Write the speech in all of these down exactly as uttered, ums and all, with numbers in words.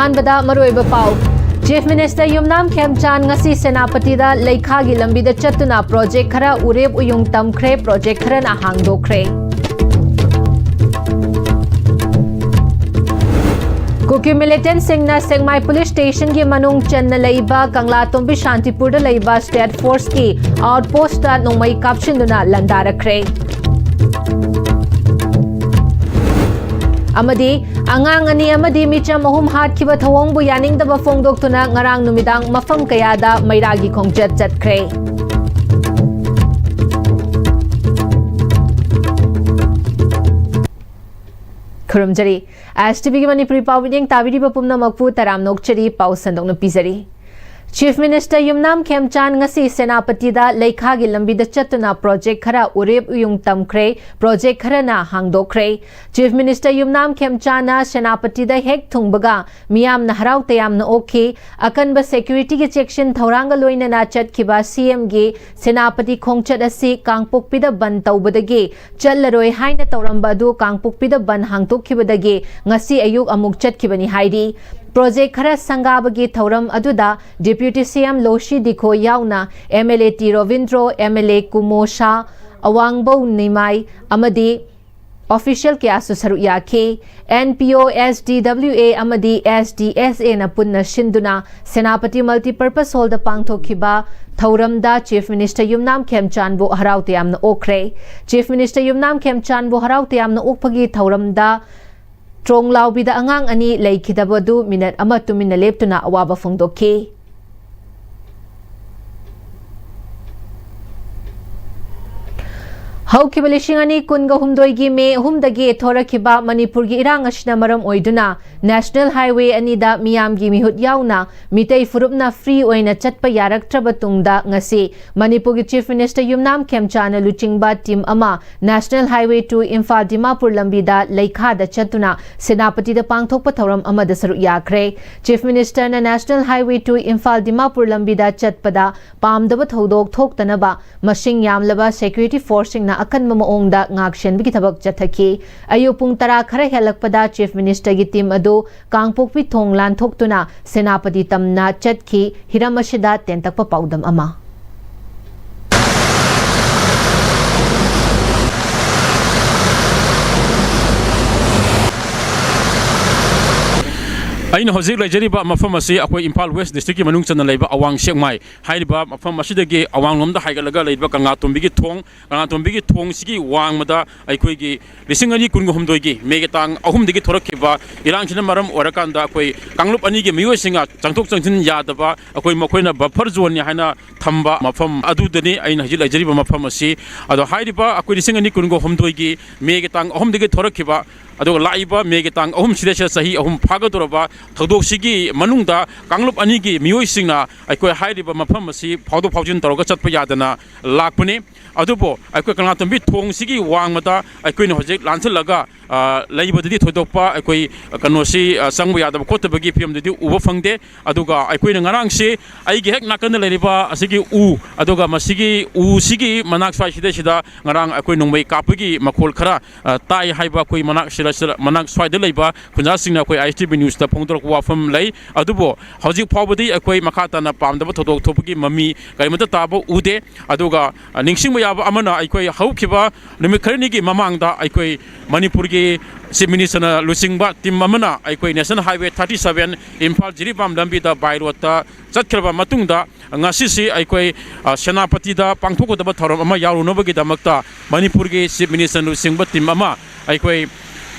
ꯑꯍꯥꯟꯕꯗ ꯃꯔꯨꯑꯣꯏꯕ ꯄꯥꯎ꯫ Chief Minister ꯌꯨꯝꯅꯥꯝ ꯈꯦꯝꯆꯥꯟ ꯉꯁꯤ ꯁꯦꯅꯥꯄꯇꯤꯗ ꯂꯩꯈꯥꯒꯤ ꯂꯝꯕꯤꯗ ꯆꯠꯇꯨꯅ project ꯈꯔ ꯎꯔꯦꯞ ꯎꯌꯨꯡ ꯇꯝꯈ꯭ꯔꯦ, project ꯈꯔꯅ ꯍꯥꯡꯗꯣꯛꯈ꯭ꯔꯦ꯫ ꯀꯨꯀꯤ militant ꯁꯤꯡꯅ ꯁꯦꯛꯃꯥꯏ police station ꯒꯤ ꯃꯅꯨꯡ ꯆꯟꯅ ꯂꯩꯕ ꯀꯪꯂꯥꯇꯣꯝꯕꯤ ꯁꯥꯟꯇꯤꯄꯨꯔꯗ ꯂꯩꯕ state force ꯀꯤ outpost ꯇ ꯅꯣꯡꯃꯩ ꯀꯥꯞꯁꯤꯟꯗꯨꯅ ꯂꯥꯟꯗꯥꯔꯛꯈ꯭ꯔꯦ꯫ ꯑꯃꯗꯤ ꯑꯉꯥꯡ ꯑꯅꯤ ꯑꯃꯗꯤ ꯃꯤꯆꯝ ꯑꯍꯨꯝ ꯍꯥꯠꯈꯤꯕ ꯊꯧꯑꯣꯡꯕꯨ ꯌꯥꯅꯤꯡꯗꯕ ꯐꯣꯡꯗꯣꯛꯇꯨꯅ ꯉꯔꯥꯡ ꯅꯨꯃꯤꯗꯥꯡ ꯃꯐꯝ ꯀꯌꯥꯗ ꯃꯩꯔꯥꯒꯤ ꯈꯣꯡꯆꯠ ꯆꯠꯈ꯭ꯔꯦ꯫ ꯈꯨꯔꯨꯝꯖꯔꯤ꯫ ꯑꯦꯁ ꯇꯤ ꯚꯤ ꯒꯤ ꯃꯅꯤꯄꯨꯔꯤ ꯄꯥꯎ ꯃꯤꯠꯌꯦꯡ ꯇꯥꯕꯤꯔꯤꯕ ꯄꯨꯝꯅꯃꯛꯄꯨ ꯇꯔꯥꯝꯅ ꯑꯣꯛꯆꯔꯤ꯫ ꯄꯥꯎ ꯁꯟꯗꯣꯛꯅ ꯄꯤꯖꯔꯤ꯫ Chief Minister ꯌꯨꯝꯅꯥꯝ ꯈꯦꯝꯆꯥꯟ ꯉꯁꯤ ꯁꯦꯅꯥꯄꯇꯤꯗ ꯂꯩꯈꯥꯒꯤ ꯂꯝꯕꯤꯗ ꯆꯠꯇꯨꯅ project ꯈꯔ ꯎꯔꯦꯞ ꯎꯌꯨꯡ ꯇꯝꯈ꯭ꯔꯦ, project ꯈꯔꯅ ꯍꯥꯡꯗꯣꯛꯈ꯭ꯔꯦ꯫ Chief Minister ꯌꯨꯝꯅꯥꯝ ꯈꯦꯝꯆꯥꯟꯅ ꯁꯦꯅꯥꯄꯇꯤꯗ ꯍꯦꯛ ꯊꯨꯡꯕꯒ ꯃꯤꯌꯥꯝꯅ ꯍꯔꯥꯎ ꯇꯌꯥꯝꯅ ꯑꯣꯛꯈꯤ꯫ ꯑꯀꯟꯕ security ꯒꯤ ꯆꯦꯛꯁꯤꯟ ꯊꯧꯔꯥꯡꯒ ꯂꯣꯏꯅꯅ ꯆꯠꯈꯤꯕ ꯁꯤ ꯑꯦꯝ ꯒꯤ ꯁꯦꯅꯥꯄꯇꯤ ꯈꯣꯡꯆꯠ ꯑꯁꯤ ꯀꯥꯡꯄꯣꯛꯄꯤꯗ ꯕꯟ ꯇꯧꯕꯗꯒꯤ ꯆꯠꯂꯔꯣꯏ ꯍꯥꯏꯅ ꯇꯧꯔꯝꯕ ꯑꯗꯨ ꯀꯥꯡꯄꯣꯛꯄꯤꯗ ꯕꯟ ꯍꯥꯡꯗꯣꯛꯈꯤꯕꯗꯒꯤ ꯉꯁꯤ ꯑꯌꯨꯛ ꯑꯃꯨꯛ ꯆꯠꯈꯤꯕꯅꯤ ꯍꯥꯏꯔꯤ꯫ Project ꯈꯔ ꯁꯪꯒꯥꯕꯒꯤ ꯊꯧꯔꯝ ꯑꯗꯨꯗ Deputy C M ꯂꯣꯁꯤ ꯗꯤꯈꯣ ꯌꯥꯎꯅ M L A T Robindro, M L A Kumo Sha, ꯑꯋꯥꯡꯕꯧ ꯅꯤꯃꯥꯏ ꯑꯃꯗꯤ official ꯀꯌꯥꯁꯨ ꯁꯔꯨꯛ ꯌꯥꯈꯤ꯫ N P O, S D W A ꯑꯃꯗꯤ S D S A ꯅ ꯄꯨꯟꯅ ꯁꯤꯟꯗꯨꯅ ꯁꯦꯅꯥꯄꯇꯤ Multipurpose Hall ꯗ ꯄꯥꯡꯊꯣꯛꯈꯤꯕ ꯊꯧꯔꯝꯗ Chief Minister ꯌꯨꯝꯅꯥꯝ ꯈꯦꯝꯆꯥꯟꯕꯨ ꯍꯔꯥꯎ ꯇꯌꯥꯝꯅ ꯑꯣꯛꯈ꯭ꯔꯦ꯫ Chief Minister ꯌꯨꯝꯅꯥꯝ ꯈꯦꯝꯆꯥꯟꯕꯨ ꯍꯔꯥꯎ ꯇꯌꯥꯝꯅ ꯑꯣꯛꯄꯒꯤ ꯊꯧꯔꯝꯗ ꯇ꯭ꯔꯣꯡ ꯂꯥꯎꯕꯤꯗ ꯑꯉꯥꯡ ꯑꯅꯤ ꯂꯩꯈꯤꯗꯕꯗꯨ ꯃꯤꯅꯠ ꯑꯃ ꯇꯨꯃꯤꯟꯅ ꯂꯦꯞꯇꯨꯅ ꯑꯋꯥꯕ ꯐꯣꯡꯗꯣꯛꯈꯤ꯫ ꯍꯧꯈꯤꯕ ꯂꯤꯁꯤꯡ ꯑꯅꯤ ꯀꯨꯟꯒ ꯍꯨꯝꯗꯣꯏꯒꯤ ꯃꯦ ꯑꯍꯨꯝꯗꯒꯤ ꯊꯣꯔꯛꯈꯤꯕ ꯃꯅꯤꯄꯨꯔꯒꯤ ꯏꯔꯥꯡ ꯑꯁꯤꯅ ꯃꯔꯝ ꯑꯣꯏꯗꯨꯅ National Highway ꯑꯅꯤꯗ ꯃꯤꯌꯥꯝꯒꯤ ꯃꯤꯍꯨꯠ ꯌꯥꯎꯅ ꯃꯤꯇꯩ ꯐꯨꯔꯨꯞꯅ free ꯑꯣꯏꯅ ꯆꯠꯄ ꯌꯥꯔꯛꯇ꯭ꯔꯕ ꯇꯨꯡꯗ ꯉꯁꯤ ꯃꯅꯤꯄꯨꯔꯒꯤ Chief Minister ꯌꯨꯝꯅꯥꯝ ꯈꯦꯝꯆꯥꯟꯅ ꯂꯨꯆꯤꯡꯕ team ꯑꯃ National Highway two Imphal Dimapur ꯂꯝꯕꯤꯗ ꯂꯩꯈꯥꯗ ꯆꯠꯇꯨꯅ ꯁꯦꯅꯥꯄꯇꯤꯗ ꯄꯥꯡꯊꯣꯛꯄ ꯊꯧꯔꯝ ꯑꯃꯗ ꯁꯔꯨꯛ ꯌꯥꯈ꯭ꯔꯦ꯫ Chief Minister ꯅ National Highway two Imphal Dimapur ꯂꯝꯕꯤꯗ ꯆꯠꯄꯗ ꯄꯥꯝꯗꯕ ꯊꯧꯗꯣꯛ ꯊꯣꯛꯇꯅꯕ ꯃꯁꯤꯡ ꯌꯥꯝꯂꯕ security force ꯁꯤꯡꯅ ꯑꯀꯟꯕ ꯃꯑꯣꯡꯗ ꯉꯥꯛ ꯁꯦꯟꯕꯒꯤ ꯊꯕꯛ ꯆꯠꯊꯈꯤ꯫ ꯑꯌꯨꯛ ꯄꯨꯡ ꯇꯔꯥ ꯈꯔ ꯍꯦꯜꯂꯛꯄꯗ Chief Minister ꯒꯤ team ꯑꯗꯨ ꯀꯥꯡꯄꯣꯛꯄꯤ ꯊꯣꯡ ꯂꯥꯟꯊꯣꯛꯇꯨꯅ ꯁꯦꯅꯥꯄꯇꯤ ꯇꯝꯅ ꯆꯠꯈꯤ꯫ ꯍꯤꯔꯝ ꯑꯁꯤꯗ ꯇꯦꯟꯇꯛꯄ ꯄꯥꯎꯗꯝ ꯑꯃ꯫ ꯑꯩꯅ ꯍꯧꯖꯤꯛ ꯂꯩꯖꯔꯤꯕ ꯃꯐꯝ ꯑꯁꯤ ꯑꯩꯈꯣꯏ ꯏꯝꯐꯥꯜ West District ꯀꯤ ꯃꯅꯨꯡ ꯆꯟꯅ ꯂꯩꯕ ꯑꯋꯥꯡ ꯁꯦꯛꯃꯥꯏ ꯍꯥꯏꯔꯤꯕ ꯃꯐꯝ ꯑꯁꯤꯗꯒꯤ ꯑꯋꯥꯡꯂꯣꯝꯗ ꯍꯥꯏꯒꯠꯂꯒ ꯂꯩꯕ ꯀꯪꯂꯥꯇꯣꯝꯕꯤꯒꯤ ꯊꯣꯡ, ꯀꯪꯂꯥꯇꯣꯝꯕꯤꯒꯤ ꯊꯣꯡꯁꯤꯒꯤ ꯋꯥꯡꯃꯗ ꯑꯩꯈꯣꯏꯒꯤ ꯂꯤꯁꯤꯡ ꯑꯅꯤ ꯀꯨꯟꯍꯨꯝꯗꯣꯏꯒꯤ May ꯒꯤ ꯇꯥꯡ ꯑꯍꯨꯝꯗꯒꯤ ꯊꯣꯔꯛꯈꯤꯕ ꯏꯔꯥꯡꯁꯤꯅ ꯃꯔꯝ ꯑꯣꯏꯔꯀꯥꯟꯗ ꯑꯩꯈꯣꯏ ꯀꯥꯡꯂꯨꯞ ꯑꯅꯤꯒꯤ ꯃꯤꯑꯣꯏꯁꯤꯡꯅ ꯆꯪꯊꯣꯛ ꯆꯪꯁꯤꯟ ꯌꯥꯗꯕ, ꯑꯩꯈꯣꯏ ꯃꯈꯣꯏꯅ buffer zone ꯅꯤ ꯍꯥꯏꯅ ꯊꯝꯕ ꯃꯐꯝ ꯑꯗꯨꯗꯅꯤ ꯑꯩꯅ ꯍꯧꯖꯤꯛ ꯂꯩꯖꯔꯤꯕ ꯃꯐꯝ ꯑꯁꯤ꯫ ꯑꯗꯣ ꯍꯥꯏꯔꯤꯕ ꯑꯩꯈꯣꯏ ꯂꯤꯁꯤꯡ ꯑꯅꯤ ꯀꯨꯟꯍꯨꯝꯗꯣꯏꯒꯤ May ꯒꯤ ꯇꯥꯡ ꯑꯍꯨꯝꯗꯒꯤ ꯊꯣꯔꯛꯈꯤꯕ, ꯑꯗꯨꯒ ꯂꯥꯛꯏꯕ May ꯒꯤ ꯇꯥꯡ ꯑꯍꯨꯝ ꯁꯤꯗꯩꯁꯤꯗ ꯆꯍꯤ ꯑꯍꯨꯝ ꯐꯥꯒꯗꯧꯔꯕ ꯊꯧꯗꯣꯛꯁꯤꯒꯤ ꯃꯅꯨꯡꯗ ꯀꯥꯡꯂꯨꯞ ꯑꯅꯤꯒꯤ ꯃꯤꯑꯣꯏꯁꯤꯡꯅ ꯑꯩꯈꯣꯏ ꯍꯥꯏꯔꯤꯕ ꯃꯐꯝ ꯑꯁꯤ ꯐꯥꯎꯗꯣꯛ ꯐꯥꯎꯖꯤꯟ ꯇꯧꯔꯒ ꯆꯠꯄ ꯌꯥꯗꯅ ꯂꯥꯛꯄꯅꯤ꯫ ꯑꯗꯨꯕꯨ ꯑꯩꯈꯣꯏ ꯀꯪꯂꯥꯇꯣꯝꯕꯤ ꯊꯣꯡꯁꯤꯒꯤ ꯋꯥꯡꯃꯗ ꯑꯩꯈꯣꯏꯅ ꯍꯧꯖꯤꯛ ꯂꯥꯟꯁꯤꯜꯂꯒ, ꯑ, ꯂꯩꯕꯗꯗꯤ ꯊꯣꯏꯗꯣꯛꯄ ꯑꯩꯈꯣꯏ ꯀꯩꯅꯣꯁꯤ, ꯑ, ꯆꯪꯕ ꯌꯥꯗꯕ ꯈꯣꯠꯇꯕꯒꯤ ꯐꯤꯕꯝꯗꯨꯗꯤ ꯎꯕ ꯐꯪꯗꯦ꯫ ꯑꯗꯨꯒ ꯑꯩꯈꯣꯏꯅ ꯉꯔꯥꯡꯁꯤ ꯑꯩꯒꯤ ꯍꯦꯛ ꯅꯥꯀꯟꯗ ꯂꯩꯔꯤꯕ ꯑꯁꯤꯒꯤ ꯎ, ꯑꯗꯨꯒ ꯃꯁꯤꯒꯤ ꯎꯁꯤꯒꯤ ꯃꯅꯥꯛ ꯁ꯭ꯋꯥꯏꯁꯤꯗꯩꯁꯤꯗ ꯉꯔꯥꯡ ꯑꯩꯈꯣꯏ ꯅꯣꯡꯃꯩ ꯀꯥꯞꯄꯒꯤ ꯃꯈꯣꯜ ꯈꯔ, ꯑ, ꯇꯥꯏ ꯍꯥꯏꯕ ꯑꯩꯈꯣꯏ ꯃꯅꯥꯛ ꯁꯤꯗ, ꯁꯤꯗ, ꯃꯅꯥꯛ ꯁ꯭ꯋꯥꯏꯗ ꯂꯩꯕ ꯈꯨꯟꯖꯥꯁꯤꯡꯅ ꯑꯩꯈꯣꯏ ISTV News ꯇ ꯐꯣꯡꯗꯣꯔꯛꯄ ꯋꯥꯐꯝ ꯂꯩ꯫ ꯑꯗꯨꯕꯨ ꯍꯧꯖꯤꯛ ꯐꯥꯎꯕꯗꯤ ꯑꯩꯈꯣꯏ ꯃꯈꯥ ꯇꯥꯅ ꯄꯥꯝꯗꯕ ꯊꯧꯗꯣꯛ ꯊꯣꯛꯄꯒꯤ ꯃꯃꯤ ꯀꯔꯤꯃꯠꯇ ꯇꯥꯕ ꯎꯗꯦ꯫ ꯑꯗꯨꯒ, ꯑ, ꯅꯤꯡꯁꯤꯡꯕ ꯌꯥꯕ ꯑꯃꯅ, ꯑꯩꯈꯣꯏ ꯍꯧꯈꯤꯕ ꯅꯨꯃꯤꯠ ꯈꯔꯅꯤꯒꯤ ꯃꯃꯥꯡꯗ ꯑꯩꯈꯣꯏ ꯃꯅꯤꯄꯨꯔꯒꯤ Chief Minister ꯅ ꯂꯨꯆꯤꯡꯕ team ꯑꯃꯅ ꯑꯩꯈꯣꯏ National Highway thirty seven Imphal Jiribam ꯂꯝꯕꯤꯗ by road ꯇ ꯆꯠꯈ꯭ꯔꯕ ꯃꯇꯨꯡꯗ, ꯉꯁꯤꯁꯤ ꯑꯩꯈꯣꯏ, ꯑ, ꯁꯦꯅꯥꯄꯇꯤꯗ ꯄꯥꯡꯊꯣꯛꯀꯗꯕ ꯊꯧꯔꯝ ꯑꯃ ꯌꯥꯎꯔꯨꯅꯕꯒꯤꯗꯃꯛꯇ ꯃꯅꯤꯄꯨꯔꯒꯤ Chief Minister ꯅ ꯂꯨꯆꯤꯡꯕ team ꯑꯃ ꯑꯩꯈꯣꯏ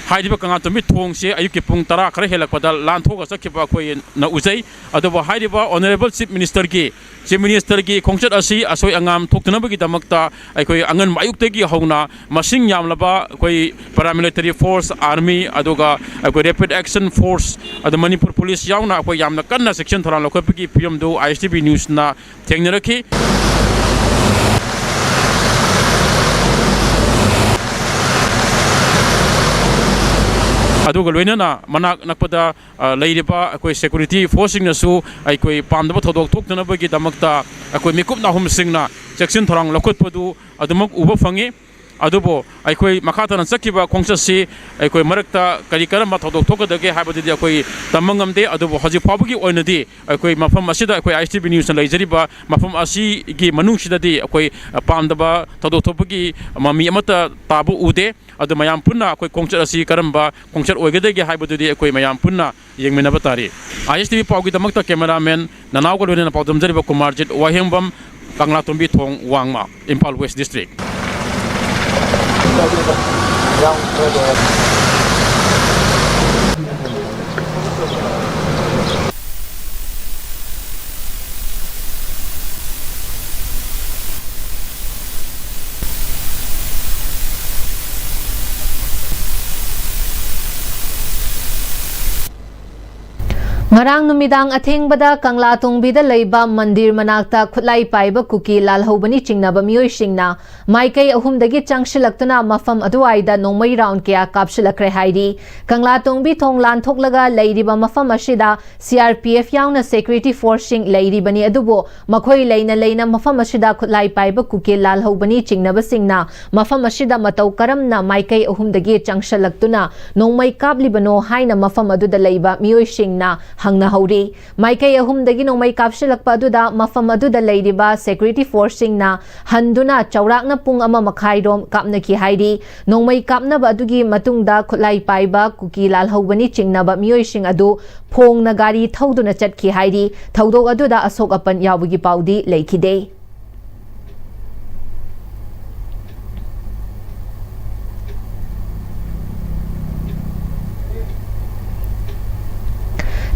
ꯍꯥꯏꯔꯤꯕ ꯀꯪꯂꯥꯇꯣꯝꯕꯤ ꯊꯣꯡꯁꯦ ꯑꯌꯨꯛꯀꯤ ꯄꯨꯡ ꯇꯔꯥ ꯈꯔ ꯍꯦꯜꯂꯛꯄꯗ ꯂꯥꯟꯊꯣꯛꯑꯒ ꯆꯠꯈꯤꯕ ꯑꯩꯈꯣꯏꯅ ꯎꯖꯩ꯫ ꯑꯗꯨꯕꯨ ꯍꯥꯏꯔꯤꯕ Honourable Chief Minister ꯒꯤ, Chief Minister ꯒꯤ ꯈꯣꯡꯆꯠ ꯑꯁꯤ ꯑꯁꯣꯏ ꯑꯉꯥꯝ ꯊꯣꯛꯇꯅꯕꯒꯤꯗꯃꯛꯇ ꯑꯩꯈꯣꯏ ꯑꯉꯟꯕ ꯑꯌꯨꯛꯇꯒꯤ ꯍꯧꯅ ꯃꯁꯤꯡ ꯌꯥꯝꯂꯕ ꯑꯩꯈꯣꯏ paramilitary force, army, ꯑꯗꯨꯒ ꯑꯩꯈꯣꯏ Rapid Action Force, ꯑꯗꯨ ꯃꯅꯤꯄꯨꯔ Police ꯌꯥꯎꯅ ꯑꯩꯈꯣꯏ ꯌꯥꯝꯅ ꯀꯟꯅ ꯆꯦꯛꯁꯤꯟ ꯊꯧꯔꯥꯡ ꯂꯧꯈꯠꯄꯒꯤ ꯐꯤꯕꯝꯗꯨ ISTV News ꯅ ꯊꯦꯡꯅꯔꯛꯈꯤ꯫ ꯑꯗꯨꯒ ꯂꯣꯏꯅꯅ ꯃꯅꯥꯛ ꯅꯛꯄꯗ, ꯑ, ꯂꯩꯔꯤꯕ ꯑꯩꯈꯣꯏ security force ꯁꯤꯡꯅꯁꯨ ꯑꯩꯈꯣꯏ ꯄꯥꯝꯗꯕ ꯊꯧꯗꯣꯛ ꯊꯣꯛꯇꯅꯕꯒꯤꯗꯃꯛꯇ ꯑꯩꯈꯣꯏ ꯃꯤꯀꯨꯞ ꯅꯥꯍꯨꯝꯁꯤꯡꯅ ꯆꯦꯛꯁꯤꯟ ꯊꯧꯔꯥꯡ ꯂꯧꯈꯠꯄꯗꯨ ꯑꯗꯨꯃꯛ ꯎꯕ ꯐꯪꯉꯤ꯫ ꯑꯗꯨꯕꯨ ꯑꯩꯈꯣꯏ ꯃꯈꯥ ꯇꯥꯅ ꯆꯠꯈꯤꯕ ꯈꯣꯡꯆꯠꯁꯤ ꯑꯩꯈꯣꯏ ꯃꯔꯛꯇ ꯀꯔꯤ ꯀꯔꯝꯕ ꯊꯧꯗꯣꯛ ꯊꯣꯛꯀꯗꯒꯦ ꯍꯥꯏꯕꯗꯨꯗꯤ ꯑꯩꯈꯣꯏ ꯇꯝꯕ ꯉꯝꯗꯦ꯫ ꯑꯗꯨꯕꯨ ꯍꯧꯖꯤꯛ ꯐꯥꯎꯕꯒꯤ ꯑꯣꯏꯅꯗꯤ ꯑꯩꯈꯣꯏ ꯃꯐꯝ ꯑꯁꯤꯗ ꯑꯩꯈꯣꯏ I S T V News ꯅ ꯂꯩꯖꯔꯤꯕ ꯃꯐꯝ ꯑꯁꯤꯒꯤ ꯃꯅꯨꯡꯁꯤꯗꯗꯤ ꯑꯩꯈꯣꯏ ꯄꯥꯝꯗꯕ ꯊꯧꯗꯣꯛ ꯊꯣꯛꯄꯒꯤ ꯃꯃꯤ ꯑꯃꯠꯇ ꯇꯥꯕ ꯎꯗꯦ꯫ ꯑꯗꯨ ꯃꯌꯥꯝ ꯄꯨꯟꯅ ꯑꯩꯈꯣꯏ ꯈꯣꯡꯆꯠ ꯑꯁꯤ ꯀꯔꯝꯕ ꯈꯣꯡꯆꯠ ꯑꯣꯏꯒꯗꯒꯦ ꯍꯥꯏꯕꯗꯨꯗꯤ ꯑꯩꯈꯣꯏ ꯃꯌꯥꯝ ꯄꯨꯟꯅ ꯌꯦꯡꯃꯤꯟꯅꯕ ꯇꯥꯔꯤ꯫ I S T V ꯄꯥꯎꯒꯤꯗꯃꯛꯇ cameraman ꯅꯅꯥꯎꯒ ꯂꯣꯏꯅꯅ ꯄꯥꯎꯗꯝꯖꯔꯤꯕ ꯀꯨꯃꯥꯔꯖꯤꯠ ꯋꯥꯍꯦꯡꯕꯝ, ꯀꯪꯂꯥꯇꯣꯡꯕꯤ ꯊꯣꯡ, ꯋꯥꯡꯃ, ꯏꯝꯐꯥꯜ West District꯫ ꯉꯔꯥꯡ ꯅꯨꯃꯤꯗꯥꯡ ꯑꯊꯦꯡꯕꯗ ꯀꯪꯂꯥꯇꯣꯡꯕꯤꯗ ꯂꯩꯕ ꯃꯟꯗꯤꯔ ꯃꯅꯥꯛꯇ ꯈꯨꯠꯂꯥꯏ ꯄꯥꯏꯕ ꯀꯨꯀꯤ ꯂꯥꯜꯍꯧꯕꯅꯤ ꯆꯤꯡꯅꯕ ꯃꯤꯑꯣꯏꯁꯤꯡꯅ ꯃꯥꯏꯀꯩ ꯑꯍꯨꯝꯗꯒꯤ ꯆꯪꯁꯤꯜꯂꯛꯇꯨꯅ ꯃꯐꯝ ꯑꯗꯨꯋꯥꯏꯗ ꯅꯣꯡꯃꯩ round ꯀꯌꯥ ꯀꯥꯞꯁꯤꯜꯂꯛꯈ꯭ꯔꯦ ꯍꯥꯏꯔꯤ꯫ ꯀꯪꯂꯥꯇꯣꯡꯕꯤ ꯊꯣꯡ ꯂꯥꯟꯊꯣꯛꯂꯒ ꯂꯩꯔꯤꯕ ꯃꯐꯝ ꯑꯁꯤꯗ C R P F ꯌꯥꯎꯅ security force ꯁꯤꯡ ꯂꯩꯔꯤꯕꯅꯤ, ꯑꯗꯨꯕꯨ ꯃꯈꯣꯏ ꯂꯩꯅ ꯂꯩꯅ ꯃꯐꯝ ꯑꯁꯤꯗ ꯈꯨꯠꯂꯥꯏ ꯄꯥꯏꯕ ꯀꯨꯀꯤ ꯂꯥꯜꯍꯧꯕꯅꯤ ꯆꯤꯡꯅꯕꯁꯤꯡꯅ ꯃꯐꯝ ꯑꯁꯤꯗ ꯃꯇꯧ ꯀꯔꯝꯅ ꯃꯥꯏꯀꯩ ꯑꯍꯨꯝꯗꯒꯤ ꯆꯪꯁꯤꯜꯂꯛꯇꯨꯅ ꯅꯣꯡꯃꯩ ꯀꯥꯞꯂꯤꯕꯅꯣ ꯍꯥꯏꯅ ꯃꯐꯝ ꯑꯗꯨꯗ ꯂꯩꯕ ꯃꯤꯑꯣꯏꯁꯤꯡꯅ ꯍꯪꯅꯍꯧꯔꯤ꯫ ꯃꯥꯏꯀꯩ ꯑꯍꯨꯝꯗꯒꯤ ꯅꯣꯡꯃꯩ ꯀꯥꯞꯁꯤꯜꯂꯛꯄ ꯑꯗꯨꯗ ꯃꯐꯝ ꯑꯗꯨꯗ ꯂꯩꯔꯤꯕ security force ꯁꯤꯡꯅ ꯍꯟꯗꯨꯅ ꯆꯥꯎꯔꯥꯛꯅ ꯄꯨꯡ ꯑꯃ ꯃꯈꯥꯏꯔꯣꯝ ꯀꯥꯞꯅꯈꯤ ꯍꯥꯏꯔꯤ꯫ ꯅꯣꯡꯃꯩ ꯀꯥꯞꯅꯕ ꯑꯗꯨꯒꯤ ꯃꯇꯨꯡꯗ ꯈꯨꯠꯂꯥꯏ ꯄꯥꯏꯕ ꯀꯨꯀꯤ ꯂꯥꯜꯍꯧꯕꯅꯤ ꯆꯤꯡꯅꯕ ꯃꯤꯑꯣꯏꯁꯤꯡ ꯑꯗꯨ ꯐꯣꯡꯅ ꯒꯥꯔꯤ ꯊꯧꯗꯨꯅ ꯆꯠꯈꯤ ꯍꯥꯏꯔꯤ꯫ ꯊꯧꯗꯣꯛ ꯑꯗꯨꯗ ꯑꯁꯣꯛ ꯑꯄꯟ ꯌꯥꯎꯕꯒꯤ ꯄꯥꯎꯗꯤ ꯂꯩꯈꯤꯗꯦ꯫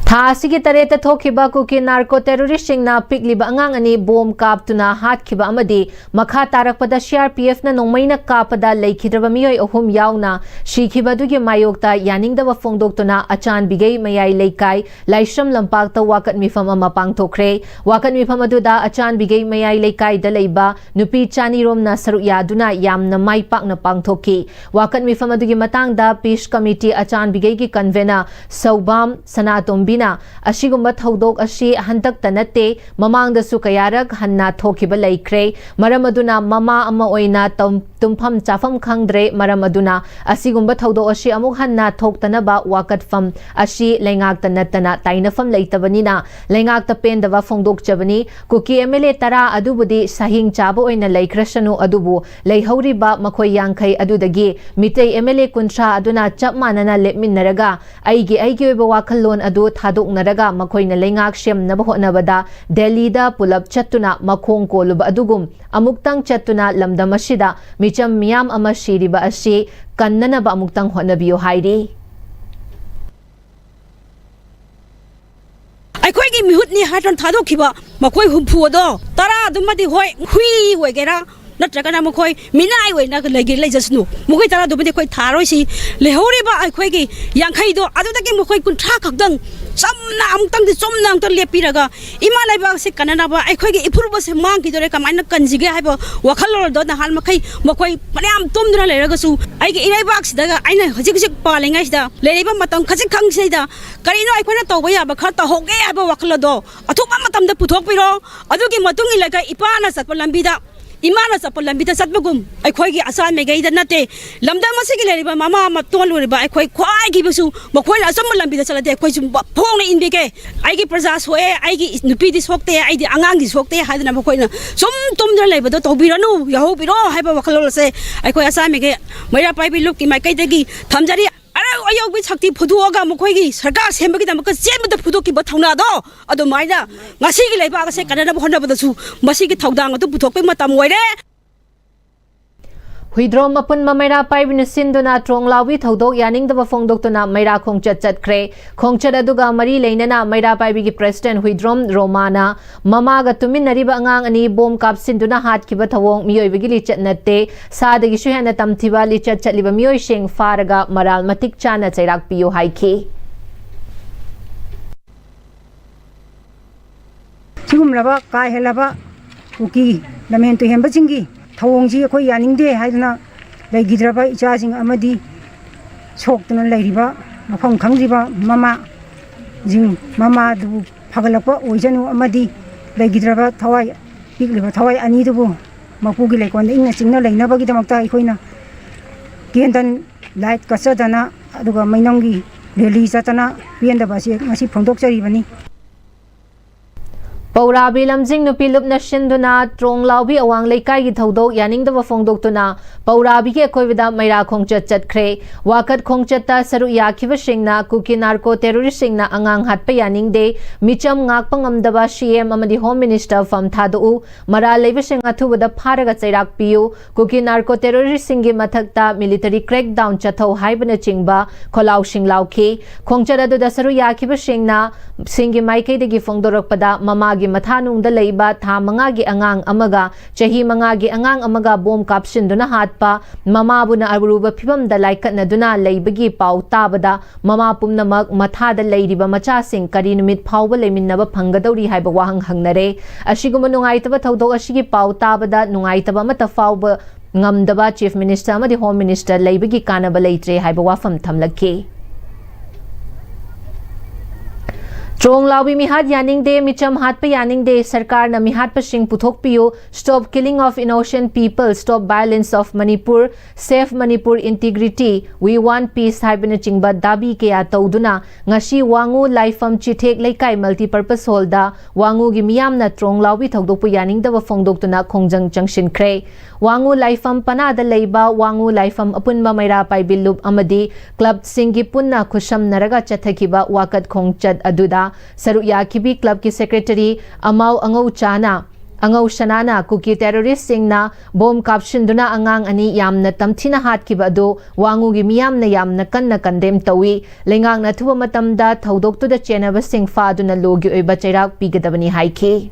ꯊꯥ ꯑꯁꯤꯒꯤ ꯇꯔꯦꯠꯇ ꯊꯣꯛꯈꯤꯕ ꯀꯨꯀꯤ narco terrorist ꯁꯤꯡꯅ ꯄꯤꯛꯂꯤꯕ ꯑꯉꯥꯡ ꯑꯅꯤ ꯕꯣꯝ ꯀꯥꯞꯇꯨꯅ ꯍꯥꯠꯈꯤꯕ ꯑꯃꯗꯤ ꯃꯈꯥ ꯇꯥꯔꯛꯄꯗ C R P F ꯅ ꯅꯣꯡꯃꯩꯅ ꯀꯥꯞꯄꯗ ꯂꯩꯈꯤꯗ꯭ꯔꯕ ꯃꯤꯑꯣꯏ ꯑꯍꯨꯝ ꯌꯥꯎꯅ ꯁꯤꯈꯤꯕ ꯑꯗꯨꯒꯤ ꯃꯥꯌꯣꯛꯇ ꯌꯥꯅꯤꯡꯗꯕ ꯐꯣꯡꯗꯣꯛꯇꯨꯅ ꯑꯆꯥꯟꯕꯤꯒꯩ ꯃꯌꯥꯏ ꯂꯩꯀꯥꯏ ꯂꯥꯏꯁ꯭ꯔꯝ ꯂꯝꯄꯥꯛꯇ ꯋꯥꯀꯠ ꯃꯤꯐꯝ ꯑꯃ ꯄꯥꯡꯊꯣꯛꯈ꯭ꯔꯦ꯫ ꯋꯥꯀꯠ ꯃꯤꯐꯝ ꯑꯗꯨꯗ ꯑꯆꯥꯟꯕꯤꯒꯩ ꯃꯌꯥꯏ ꯂꯩꯀꯥꯏꯗ ꯂꯩꯕ ꯅꯨꯄꯤ ꯆꯥꯅꯤꯔꯣꯝꯅ ꯁꯔꯨꯛ ꯌꯥꯗꯨꯅ ꯌꯥꯝꯅ ꯃꯥꯏ ꯄꯥꯛꯅ ꯄꯥꯡꯊꯣꯛꯈꯤ꯫ ꯋꯥꯀꯠ ꯃꯤꯐꯝ ꯑꯗꯨꯒꯤ ꯃꯇꯥꯡꯗ Peace Committee ꯑꯆꯥꯟꯕꯤꯒꯩꯒꯤ convener ꯁꯧꯕꯥꯝ ꯁꯅꯥꯇꯣꯝꯕꯤꯅ, "ꯑꯁꯤꯒꯨꯝꯕ ꯊꯧꯗꯣꯛ ꯑꯁꯤ ꯍꯟꯗꯛꯇ ꯅꯠꯇꯦ, ꯃꯃꯥꯡꯗꯁꯨ ꯀꯌꯥꯔꯛ ꯍꯟꯅ ꯊꯣꯛꯈꯤꯕ ꯂꯩꯈ꯭ꯔꯦ꯫ ꯃꯔꯝ ꯑꯗꯨꯅ ꯃꯃꯥ ꯑꯃ ꯑꯣꯏꯅ ꯇꯝ-, ꯇꯨꯝꯐꯝ ꯆꯥꯐꯝ ꯈꯪꯗ꯭ꯔꯦ꯫ ꯃꯔꯝ ꯑꯗꯨꯅ ꯑꯁꯤꯒꯨꯝꯕ ꯊꯧꯗꯣꯛ ꯑꯁꯤ ꯑꯃꯨꯛ ꯍꯟꯅ ꯊꯣꯛꯇꯅꯕ ꯋꯥꯀꯠꯐꯝ ꯑꯁꯤ ꯂꯩꯉꯥꯛꯇ ꯅꯠꯇꯅ ꯇꯥꯏꯅꯐꯝ ꯂꯩꯇꯕꯅꯤꯅ ꯂꯩꯉꯥꯛꯇ ꯄꯦꯟꯗꯕ ꯐꯣꯡꯗꯣꯛꯆꯕꯅꯤ꯫ ꯀꯨꯀꯤ ꯑꯦꯝ ꯑꯦꯜ ꯑꯦ ꯇꯔꯥ ꯑꯗꯨꯕꯨꯗꯤ ꯁꯍꯤꯡ ꯆꯥꯕ ꯑꯣꯏꯅ ꯂꯩꯈ꯭ꯔꯁꯅꯨ, ꯑꯗꯨꯕꯨ ꯂꯩꯍꯧꯔꯤꯕ ꯃꯈꯣꯏ ꯌꯥꯡꯈꯩ ꯑꯗꯨꯗꯒꯤ ꯃꯤꯇꯩ ꯑꯦꯝ ꯑꯦꯜ ꯑꯦ ꯀꯨꯟꯊ꯭ꯔꯥ ꯑꯗꯨꯅ ꯆꯞ ꯃꯥꯟꯅꯅ ꯂꯦꯞꯃꯤꯟꯅꯔꯒ ꯑꯩꯒꯤ ꯑꯩꯒꯤ ꯑꯣꯏꯕ ꯋꯥꯈꯜꯂꯣꯟ ꯑꯗꯨ ꯊꯥꯗꯣꯛꯅꯔꯒ ꯃꯈꯣꯏꯅ ꯂꯩꯉꯥꯛ ꯁꯦꯝꯅꯕ ꯍꯣꯠꯅꯕꯗ ꯗꯦꯜꯂꯤꯗ ꯄꯨꯂꯞ ꯆꯠꯇꯨꯅ ꯃꯈꯣꯡ ꯀꯣꯜꯂꯨꯕ ꯑꯗꯨꯒꯨꯝ ꯑꯃꯨꯛꯇꯪ ꯆꯠꯇꯨꯅ ꯂꯝꯗꯝ ꯑꯁꯤꯗ ꯃꯤꯆꯝ ꯃꯤꯌꯥꯝ ꯑꯃ ꯁꯤꯔꯤꯕ ꯑꯁꯤ ꯀꯟꯅꯅꯕ ꯑꯃꯨꯛꯇꯪ ꯍꯣꯠꯅꯕꯤꯌꯨ ꯍꯥꯏꯔꯤ꯫ ꯑꯩꯈꯣꯏꯒꯤ ꯃꯤꯍꯨꯠꯅꯤ ꯍꯥꯏꯗꯨꯅ ꯊꯥꯗꯣꯛꯈꯤꯕ ꯃꯈꯣꯏ ꯍꯨꯝꯐꯨ ꯑꯗꯣ, ꯇꯔꯥ ꯑꯗꯨꯃꯗꯤ ꯍꯣꯏ ꯍꯨꯏ ꯑꯣꯏꯒꯦꯔꯥ ꯅꯠꯇ꯭ꯔꯒꯅ ꯃꯈꯣꯏ ꯃꯤꯅꯥꯏ ꯑꯣꯏꯅ ꯂꯩꯒꯦ ꯂꯩꯖꯁꯅꯨ, ꯃꯈꯣꯏ ꯇꯔꯥꯗꯨꯃꯗꯤ ꯑꯩꯈꯣꯏ ꯊꯥꯔꯣꯏꯁꯤ꯫ ꯂꯩꯍꯧꯔꯤꯕ ꯑꯩꯈꯣꯏꯒꯤ ꯌꯥꯡꯈꯩꯗꯣ ꯑꯗꯨꯗꯒꯤ ꯃꯈꯣꯏ ꯀꯨꯟꯊ꯭ꯔꯥ ꯈꯛꯇꯪ ꯆꯝꯅ ꯑꯃꯨꯛꯇꯪꯗꯤ ꯆꯨꯝꯅ ꯑꯃꯨꯛꯇꯪ ꯂꯦꯞꯄꯤꯔꯒ ꯏꯃꯥ ꯂꯩꯕꯥꯛꯁꯦ ꯀꯟꯅꯅꯕ, ꯑꯩꯈꯣꯏꯒꯤ ꯏꯄꯨꯔꯨꯕꯁꯦ ꯃꯥꯡꯈꯤꯗꯣꯔꯦ, ꯀꯃꯥꯏꯅ ꯀꯟꯁꯤꯒꯦ ꯍꯥꯏꯕ ꯋꯥꯈꯜꯂꯣꯟꯗꯣ ꯅꯍꯥꯟ ꯃꯈꯩ ꯃꯈꯣꯏ ꯐꯅꯌꯥꯝ ꯇꯨꯝꯗꯨꯅ ꯂꯩꯔꯒꯁꯨ ꯑꯩꯒꯤ ꯏꯔꯩꯕꯥꯛꯁꯤꯗ ꯑꯩꯅ ꯍꯧꯖꯤꯛ ꯍꯧꯖꯤꯛ ꯄꯥꯜꯂꯤꯉꯩꯁꯤꯗ ꯂꯩꯔꯤꯕ ꯃꯇꯝ ꯈꯖꯤꯛ ꯈꯪꯁꯤꯗꯩꯗ ꯀꯔꯤꯅꯣ ꯑꯩꯈꯣꯏꯅ ꯇꯧꯕ ꯌꯥꯕ ꯈꯔ ꯇꯧꯍꯧꯒꯦ ꯍꯥꯏꯕ ꯋꯥꯈꯜ ꯑꯗꯣ ꯑꯊꯨꯕ ꯃꯇꯝꯗ ꯄꯨꯊꯣꯛꯄꯤꯔꯣ꯫ ꯑꯗꯨꯒꯤ ꯃꯇꯨꯡ ꯏꯜꯂꯒ ꯏꯄꯥꯅ ꯆꯠꯄ ꯂꯝꯕꯤꯗ, ꯏꯃꯥꯅ ꯆꯠꯄ ꯂꯝꯕꯤꯗ ꯆꯠꯄꯒꯨꯝ ꯑꯩꯈꯣꯏꯒꯤ ꯑꯆꯥꯃꯤꯒꯩꯗ ꯅꯠꯇꯦ, ꯂꯝꯗꯝ ꯑꯁꯤꯒꯤ ꯂꯩꯔꯤꯕ ꯃꯃꯥ ꯃꯇꯣꯟ ꯑꯣꯏꯔꯤꯕ ꯑꯩꯈꯣꯏ ꯈ꯭ꯋꯥꯏꯒꯤꯕꯨꯁꯨ ꯃꯈꯣꯏꯅ ꯑꯆꯨꯝꯕ ꯂꯝꯕꯤꯗ ꯆꯠꯂꯗꯤ ꯑꯩꯈꯣꯏꯁꯨ ꯐꯣꯡꯅ ꯏꯟꯕꯤꯒꯦ꯫ ꯑꯩꯒꯤ ꯄ꯭ꯔꯖꯥ ꯁꯣꯛꯑꯦ, ꯑꯩꯒꯤ ꯅꯨꯄꯤꯗꯤ ꯁꯣꯛꯇꯦ, ꯑꯩꯗꯤ ꯑꯉꯥꯡꯗꯤ ꯁꯣꯛꯇꯦ ꯍꯥꯏꯗꯅ ꯃꯈꯣꯏꯅ ꯁꯨꯝ ꯇꯨꯝꯗꯅ ꯂꯩꯕꯗꯣ ꯇꯧꯕꯤꯔꯅꯨ, ꯌꯥꯍꯧꯕꯤꯔꯣ ꯍꯥꯏꯕ ꯋꯥꯈꯜꯂꯣꯟ ꯑꯁꯦ ꯑꯩꯈꯣꯏ ꯑꯆꯥꯃꯤꯒꯤ ꯃꯩꯔꯥ ꯄꯥꯏꯕꯤ ꯂꯨꯞꯀꯤ ꯃꯥꯏꯀꯩꯗꯒꯤ ꯊꯝꯖꯔꯤ꯫ ꯑꯔꯧ ꯑꯌꯧꯕꯤ ꯁꯛꯇꯤ ꯐꯨꯗꯣꯛꯑꯒ ꯃꯈꯣꯏꯒꯤ ꯁꯔꯀꯥꯔ ꯁꯦꯝꯕꯒꯤꯗꯃꯛꯇ ꯆꯦꯟꯕꯗ ꯐꯨꯗꯣꯛꯈꯤꯕ ꯊꯧꯅꯥꯗꯣ ꯑꯗꯨꯃꯥꯏꯅ ꯉꯁꯤꯒꯤ ꯂꯩꯕꯥꯛ ꯑꯁꯦ ꯀꯟꯅꯅꯕ ꯍꯣꯠꯅꯕꯗꯁꯨ ꯃꯁꯤꯒꯤ ꯊꯧꯗꯥꯡ ꯑꯗꯨ ꯄꯨꯊꯣꯛꯄꯒꯤ ꯃꯇꯝ ꯑꯣꯏꯔꯦ꯫ ꯍꯨꯏꯗ꯭ꯔꯣꯝ ꯑꯄꯨꯟꯕ ꯃꯩꯔꯥ ꯄꯥꯏꯕꯤꯅ ꯁꯤꯟꯗꯨꯅ ꯇ꯭ꯔꯣꯡ ꯂꯥꯎꯕꯤ ꯊꯧꯗꯣꯛ ꯌꯥꯅꯤꯡꯗꯕ ꯐꯣꯡꯗꯣꯛꯇꯨꯅ ꯃꯩꯔꯥ ꯈꯣꯡꯆꯠ ꯆꯠꯈ꯭ꯔꯦ꯫ ꯈꯣꯡꯆꯠ ꯑꯗꯨꯒ ꯃꯔꯤ ꯂꯩꯅꯅ ꯃꯩꯔꯥ ꯄꯥꯏꯕꯤꯒꯤ ꯄ꯭ꯔꯦꯁꯤꯗꯦꯟ ꯍꯨꯏꯗ꯭ꯔꯣꯝ ꯔꯣꯃꯥꯅ ꯃꯃꯥꯒ ꯇꯨꯃꯤꯟꯅꯔꯤꯕ ꯑꯉꯥꯡ ꯑꯅꯤ ꯕꯣꯝ ꯀꯥꯞꯁꯤꯟꯗꯨꯅ ꯍꯥꯠꯈꯤꯕ ꯊꯧꯑꯣꯡ ꯃꯤꯑꯣꯏꯕꯒꯤ ꯂꯤꯆꯠ ꯅꯠꯇꯦ, ꯁꯥꯗꯒꯤꯁꯨ ꯍꯦꯟꯅ ꯇꯝꯊꯤꯕ ꯂꯤꯆꯠ ꯆꯠꯂꯤꯕ ꯃꯤꯑꯣꯏꯁꯤꯡ ꯐꯥꯔꯒ ꯃꯔꯥꯜ ꯃꯇꯤꯛ ꯆꯥꯅ ꯆꯩꯔꯥꯛ ꯄꯤꯌꯨ ꯍꯥꯏꯈꯤ꯫ ꯁꯤꯒꯨꯝꯂꯕ ꯀꯥ ꯍꯦꯜꯂꯕ ꯀꯨꯀꯤ ꯂꯝꯍꯦꯟ ꯇꯨꯍꯦꯟꯕꯁꯤꯡꯒꯤ ꯊꯧꯑꯣꯡꯁꯤ ꯑꯩꯈꯣꯏ ꯌꯥꯅꯤꯡꯗꯦ ꯍꯥꯏꯗꯨꯅ ꯂꯩꯈꯤꯗ꯭ꯔꯕ ꯏꯆꯥꯁꯤꯡ ꯑꯃꯗꯤ ꯁꯣꯛꯇꯨꯅ ꯂꯩꯔꯤꯕ ꯃꯐꯝ ꯈꯪꯗ꯭ꯔꯤꯕ ꯃꯃꯥꯁꯤꯡ, ꯃꯃꯥꯗꯨꯕꯨ ꯐꯒꯠꯂꯛꯄ ꯑꯣꯏꯁꯅꯨ ꯑꯃꯗꯤ ꯂꯩꯈꯤꯗ꯭ꯔꯕ ꯊꯋꯥꯏ ꯄꯤꯛꯂꯤꯕ ꯊꯋꯥꯏ ꯑꯅꯤꯗꯨꯕꯨ ꯃꯄꯨꯒꯤ ꯂꯩꯀꯣꯜꯗ ꯏꯪꯅ ꯆꯤꯛꯅ ꯂꯩꯅꯕꯒꯤꯗꯃꯛꯇ ꯑꯩꯈꯣꯏꯅ ꯀꯦꯟꯗꯜ ꯂꯥꯏꯠ ꯀꯠꯆꯗꯅ ꯑꯗꯨꯒ ꯃꯩꯅꯝꯒꯤ ꯔꯦꯂꯤ ꯆꯠꯇꯅ ꯄꯦꯟꯗꯕ ꯑꯁꯤ ꯉꯁꯤ ꯐꯣꯡꯗꯣꯛꯆꯔꯤꯕꯅꯤ꯫ ꯄꯧꯔꯥꯕꯤ ꯂꯝꯖꯤꯡ ꯅꯨꯄꯤ ꯂꯨꯞꯅ ꯁꯤꯟꯗꯨꯅ ꯇ꯭ꯔꯣꯡ ꯂꯥꯎꯕꯤ ꯑꯋꯥꯡ ꯂꯩꯀꯥꯏꯒꯤ ꯊꯧꯗꯣꯛ ꯌꯥꯅꯤꯡꯗꯕ ꯐꯣꯡꯗꯣꯛꯇꯨꯅ ꯄꯧꯔꯥꯕꯤꯒꯤ ꯑꯀꯣꯏꯕꯗ ꯃꯩꯔꯥ ꯈꯣꯡꯆꯠ ꯆꯠꯈ꯭ꯔꯦ꯫ ꯋꯥꯀꯠ ꯈꯣꯡꯆꯠꯇ ꯁꯔꯨꯛ ꯌꯥꯈꯤꯕꯁꯤꯡꯅ ꯀꯨꯀꯤ ꯅꯥꯔꯀꯣ ꯇꯦꯔꯣꯔꯤꯁꯁꯤꯡꯅ ꯑꯉꯥꯡ ꯍꯥꯠꯄ ꯌꯥꯅꯤꯡꯗꯦ, ꯃꯤꯆꯝ ꯉꯥꯛꯄ ꯉꯝꯗꯕ ꯁꯤ ꯑꯦꯝ ꯑꯃꯗꯤ ꯍꯣꯝ ꯃꯤꯅꯤꯁꯇꯔ ꯐꯝ ꯊꯥꯗꯣꯛꯎ, ꯃꯔꯥꯜ ꯂꯩꯕꯁꯤꯡ ꯑꯊꯨꯕꯗ ꯐꯥꯔꯒ ꯆꯩꯔꯥꯛ ꯄꯤꯌꯨ, ꯀꯨꯀꯤ ꯅꯥꯔꯀꯣ ꯇꯦꯔꯣꯔꯤꯁꯁꯤꯡꯒꯤ ꯃꯊꯛꯇ ꯃꯤꯂꯤꯇꯔꯤ ꯀ꯭ꯔꯦꯛꯗꯥꯎꯟ ꯆꯠꯊꯧ ꯍꯥꯏꯕꯅꯆꯤꯡꯕ ꯈꯣꯜꯂꯥꯎꯁꯤꯡ ꯂꯥꯎꯈꯤ꯫ ꯈꯣꯡꯆꯠ ꯑꯗꯨꯗ ꯁꯔꯨꯛ ꯌꯥꯈꯤꯕꯁꯤꯡꯅ ꯁꯤꯡꯒꯤ ꯃꯥꯏꯀꯩꯗꯒꯤ ꯐꯣꯡꯗꯣꯔꯛꯄꯗ ꯃꯃꯥꯒꯤ ꯃꯊꯥꯅꯨꯡꯗ ꯂꯩꯕ ꯊꯥ ꯃꯉꯥꯒꯤ ꯑꯉꯥꯡ ꯑꯃꯒ ꯆꯍꯤ ꯃꯉꯥꯒꯤ ꯑꯉꯥꯡ ꯑꯃꯒ ꯕꯣꯝ ꯀꯥꯞꯁꯤꯟꯗꯨꯅ ꯍꯥꯠꯄ, ꯃꯃꯥꯕꯨꯅ ꯑꯔꯨꯕ ꯐꯤꯕꯝꯗ ꯂꯥꯏꯀꯠꯅꯗꯨꯅ ꯂꯩꯕꯒꯤ ꯄꯥꯎ ꯇꯥꯕꯗ ꯃꯃꯥ ꯄꯨꯝꯅꯃꯛ ꯃꯊꯥꯗ ꯂꯩꯔꯤꯕ ꯃꯆꯥꯁꯤꯡ ꯀꯔꯤ ꯅꯨꯃꯤꯠ ꯐꯥꯎꯕ ꯂꯩꯃꯤꯟꯅꯕ ꯐꯪꯒꯗꯧꯔꯤ ꯍꯥꯏꯕ ꯋꯥꯍꯪ ꯍꯪꯅꯔꯦ꯫ ꯑꯁꯤꯒꯨꯝꯕ ꯅꯨꯡꯉꯥꯏꯇꯕ ꯊꯧꯗꯣꯛ ꯑꯁꯤꯒꯤ ꯄꯥꯎ ꯇꯥꯕꯗ ꯅꯨꯡꯉꯥꯏꯇꯕ ꯑꯃꯠꯇ ꯐꯥꯎꯕ ꯉꯝꯗꯕ ꯆꯤꯐ ꯃꯤꯅꯤꯁꯇꯔ ꯑꯃꯗꯤ ꯍꯣꯝ ꯃꯤꯅꯤꯁꯇꯔ ꯂꯩꯕꯒꯤ ꯀꯥꯟꯅꯕ ꯂꯩꯇ꯭ꯔꯦ ꯍꯥꯏꯕ ꯋꯥꯐꯝ ꯊꯝꯂꯛꯈꯤ꯫ ꯇ꯭ꯔꯣꯡ ꯂꯥꯎꯕꯤ ꯃꯤꯍꯥꯠ ꯌꯥꯅꯤꯡꯗꯦ, ꯃꯤꯆꯝ ꯍꯥꯠꯄ ꯌꯥꯅꯤꯡꯗꯦ, ꯁꯔꯀꯥꯔꯅ ꯃꯤꯍꯥꯠꯄꯁꯤꯡ ꯄꯨꯊꯣꯛꯄꯤꯌꯨ, stop killing of innocent people, stop violence of Manipur, save Manipur integrity, we want peace ꯍꯥꯏꯕꯅꯆꯤꯡꯕ ꯗꯥꯕꯤ ꯀꯌꯥ ꯇꯧꯗꯨꯅ ꯉꯁꯤ ꯋꯥꯉꯨ ꯂꯥꯏꯐꯝ ꯆꯤꯊꯦꯛ ꯂꯩꯀꯥꯏ ꯃꯜꯇꯤꯄꯔꯄꯁ ꯍꯣꯜꯗ ꯋꯥꯉꯨꯒꯤ ꯃꯤꯌꯥꯝꯅ ꯇ꯭ꯔꯣꯡ ꯂꯥꯎꯕꯤ ꯊꯧꯗꯣꯛꯄꯨ ꯌꯥꯅꯤꯡꯗꯕ ꯐꯣꯡꯗꯣꯛꯇꯨꯅ ꯈꯣꯡꯖꯪ ꯆꯪꯁꯤꯟꯈ꯭ꯔꯦ꯫ ꯋꯥꯉꯨ ꯂꯥꯏꯐꯝ ꯄꯅꯥꯗ ꯂꯩꯕ ꯋꯥꯉꯨ ꯂꯥꯏꯐꯝ ꯑꯄꯨꯟꯕ ꯃꯩꯔꯥ ꯄꯥꯏꯕꯤ ꯂꯨꯞ ꯑꯃꯗꯤ ꯀ꯭ꯂꯕꯁꯤꯡꯒꯤ ꯄꯨꯟꯅ ꯈꯨꯠꯁꯝꯅꯔꯒ ꯆꯠꯊꯈꯤꯕ ꯋꯥꯀꯠ ꯈꯣꯡꯆꯠ ꯑꯗꯨꯗ ꯁꯔꯨꯛ ꯌꯥꯈꯤꯕꯤ ꯀ꯭ꯂꯕꯀꯤ ꯁꯦꯀ꯭ꯔꯦꯇꯔꯤ ꯑꯃꯥꯎ ꯑꯉꯧ ꯆꯥꯅ, ꯑꯉꯧ ꯁꯅꯥꯅ ꯀꯨꯀꯤ ꯇꯦꯔꯣꯔꯤꯁꯁꯤꯡꯅ ꯕꯣꯝ ꯀꯥꯞꯁꯤꯟꯗꯨꯅ ꯑꯉꯥꯡ ꯑꯅꯤ ꯌꯥꯝꯅ ꯇꯝꯊꯤꯅ ꯍꯥꯠꯈꯤꯕ ꯑꯗꯨ ꯋꯥꯉꯨꯒꯤ ꯃꯤꯌꯥꯝꯅ ꯌꯥꯝꯅ ꯀꯟꯅ ꯀꯟꯗꯦꯝ ꯇꯧꯏ꯫ ꯂꯩꯉꯥꯛꯅ ꯑꯊꯨꯕ ꯃꯇꯝꯗ ꯊꯧꯗꯣꯛꯇꯨꯗ ꯆꯦꯟꯅꯕꯁꯤꯡ ꯐꯥꯗꯨꯅ ꯂꯣꯒꯤ ꯑꯣꯏꯕ ꯆꯩꯔꯥꯛ ꯄꯤꯒꯗꯕꯅꯤ ꯍꯥꯏꯈꯤ꯫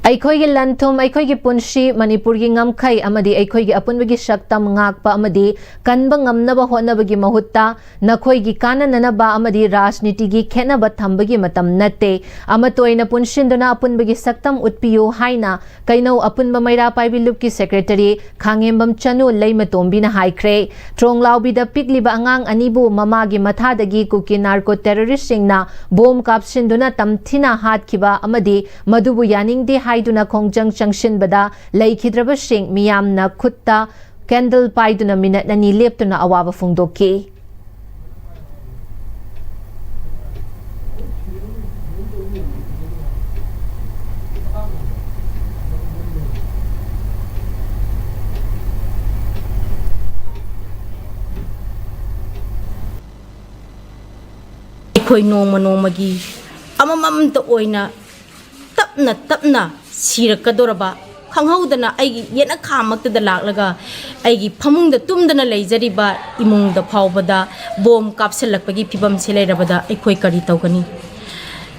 ꯑꯩꯈꯣꯏꯒꯤ ꯂꯟ ꯊꯨꯝ, ꯑꯩꯈꯣꯏꯒꯤ ꯄꯨꯟꯁꯤ, ꯃꯅꯤꯄꯨꯔꯒꯤ ꯉꯝꯈꯩ ꯑꯃꯗꯤ ꯑꯩꯈꯣꯏꯒꯤ ꯑꯄꯨꯟꯕꯒꯤ ꯁꯛꯇꯝ ꯉꯥꯛꯄ ꯑꯃꯗꯤ ꯀꯟꯕ ꯉꯝꯅꯕ ꯍꯣꯠꯅꯕꯒꯤ ꯃꯍꯨꯠꯇ ꯅꯈꯣꯏꯒꯤ ꯀꯥꯟꯅꯅꯅꯕ ꯑꯃꯗꯤ ꯔꯥꯖꯅꯤꯇꯤꯒꯤ ꯈꯦꯠꯅꯕ ꯊꯝꯕꯒꯤ ꯃꯇꯝ ꯅꯠꯇꯦ꯫ ꯑꯃꯠꯇ ꯑꯣꯏꯅ ꯄꯨꯟꯁꯤꯟꯗꯨꯅ ꯑꯄꯨꯟꯕꯒꯤ ꯁꯛꯇꯝ ꯎꯠꯄꯤꯌꯨ ꯍꯥꯏꯅ ꯀꯩꯅꯧ ꯑꯄꯨꯟꯕ ꯃꯩꯔꯥ ꯄꯥꯏꯕꯤ ꯂꯨꯞꯀꯤ ꯁꯦꯀ꯭ꯔꯦꯇꯔꯤ ꯈꯥꯉꯦꯝꯕꯝ ꯆꯅꯨ ꯂꯩꯃꯇꯣꯝꯕꯤꯅ ꯍꯥꯏꯈ꯭ꯔꯦ꯫ ꯇ꯭ꯔꯣꯡ ꯂꯥꯎꯕꯤꯗ ꯄꯤꯛꯂꯤꯕ ꯑꯉꯥꯡ ꯑꯅꯤꯕꯨ ꯃꯃꯥꯒꯤ ꯃꯊꯥꯗꯒꯤ ꯀꯨꯀꯤ ꯅꯥꯔꯀꯣ ꯇꯦꯔꯣꯔꯤꯁꯁꯤꯡꯅ ꯕꯣꯝ ꯀꯥꯞꯁꯤꯟꯗꯨꯅ ꯇꯝꯊꯤꯅ ꯍꯥꯠꯈꯤꯕ ꯑꯃꯗꯤ ꯃꯗꯨꯕꯨ ꯌꯥꯅꯤꯡꯗꯦ ꯍꯥꯏꯗꯨꯅ ꯈꯣꯡꯖꯪ ꯆꯪꯁꯤꯟꯕꯗ ꯂꯩꯈꯤꯗ꯭ꯔꯕꯁꯤꯡ ꯃꯤꯌꯥꯝꯅ ꯈꯨꯠꯇ ꯀꯦꯟꯗꯜ ꯄꯥꯏꯗꯨꯅ ꯃꯤꯅꯠ ꯑꯅꯤ ꯂꯦꯞꯇꯨꯅ ꯑꯋꯥꯕ ꯐꯣꯡꯗꯣꯛꯈꯤ꯫ ꯑꯩꯈꯣꯏ ꯅꯣꯡꯃ ꯅꯣꯡꯃꯒꯤ ꯑꯃꯃꯝꯇ ꯑꯣꯏꯅ ꯇꯞꯅ ꯇꯞꯅ ꯁꯤꯔꯛꯀꯗꯧꯔꯕ, ꯈꯪꯍꯧꯗꯅ ꯑꯩꯒꯤ ꯌꯦꯅꯈꯥꯃꯛꯇꯗ ꯂꯥꯛꯂꯒ ꯑꯩꯒꯤ ꯐꯃꯨꯡꯗ ꯇꯨꯝꯗꯅ ꯂꯩꯖꯔꯤꯕ ꯏꯃꯨꯡꯗ ꯐꯥꯎꯕꯗ ꯕꯣꯝ ꯀꯥꯞꯁꯤꯜꯂꯛꯄꯒꯤ ꯐꯤꯕꯝꯁꯤ ꯂꯩꯔꯕꯗ ꯑꯩꯈꯣꯏ ꯀꯔꯤ ꯇꯧꯒꯅꯤ?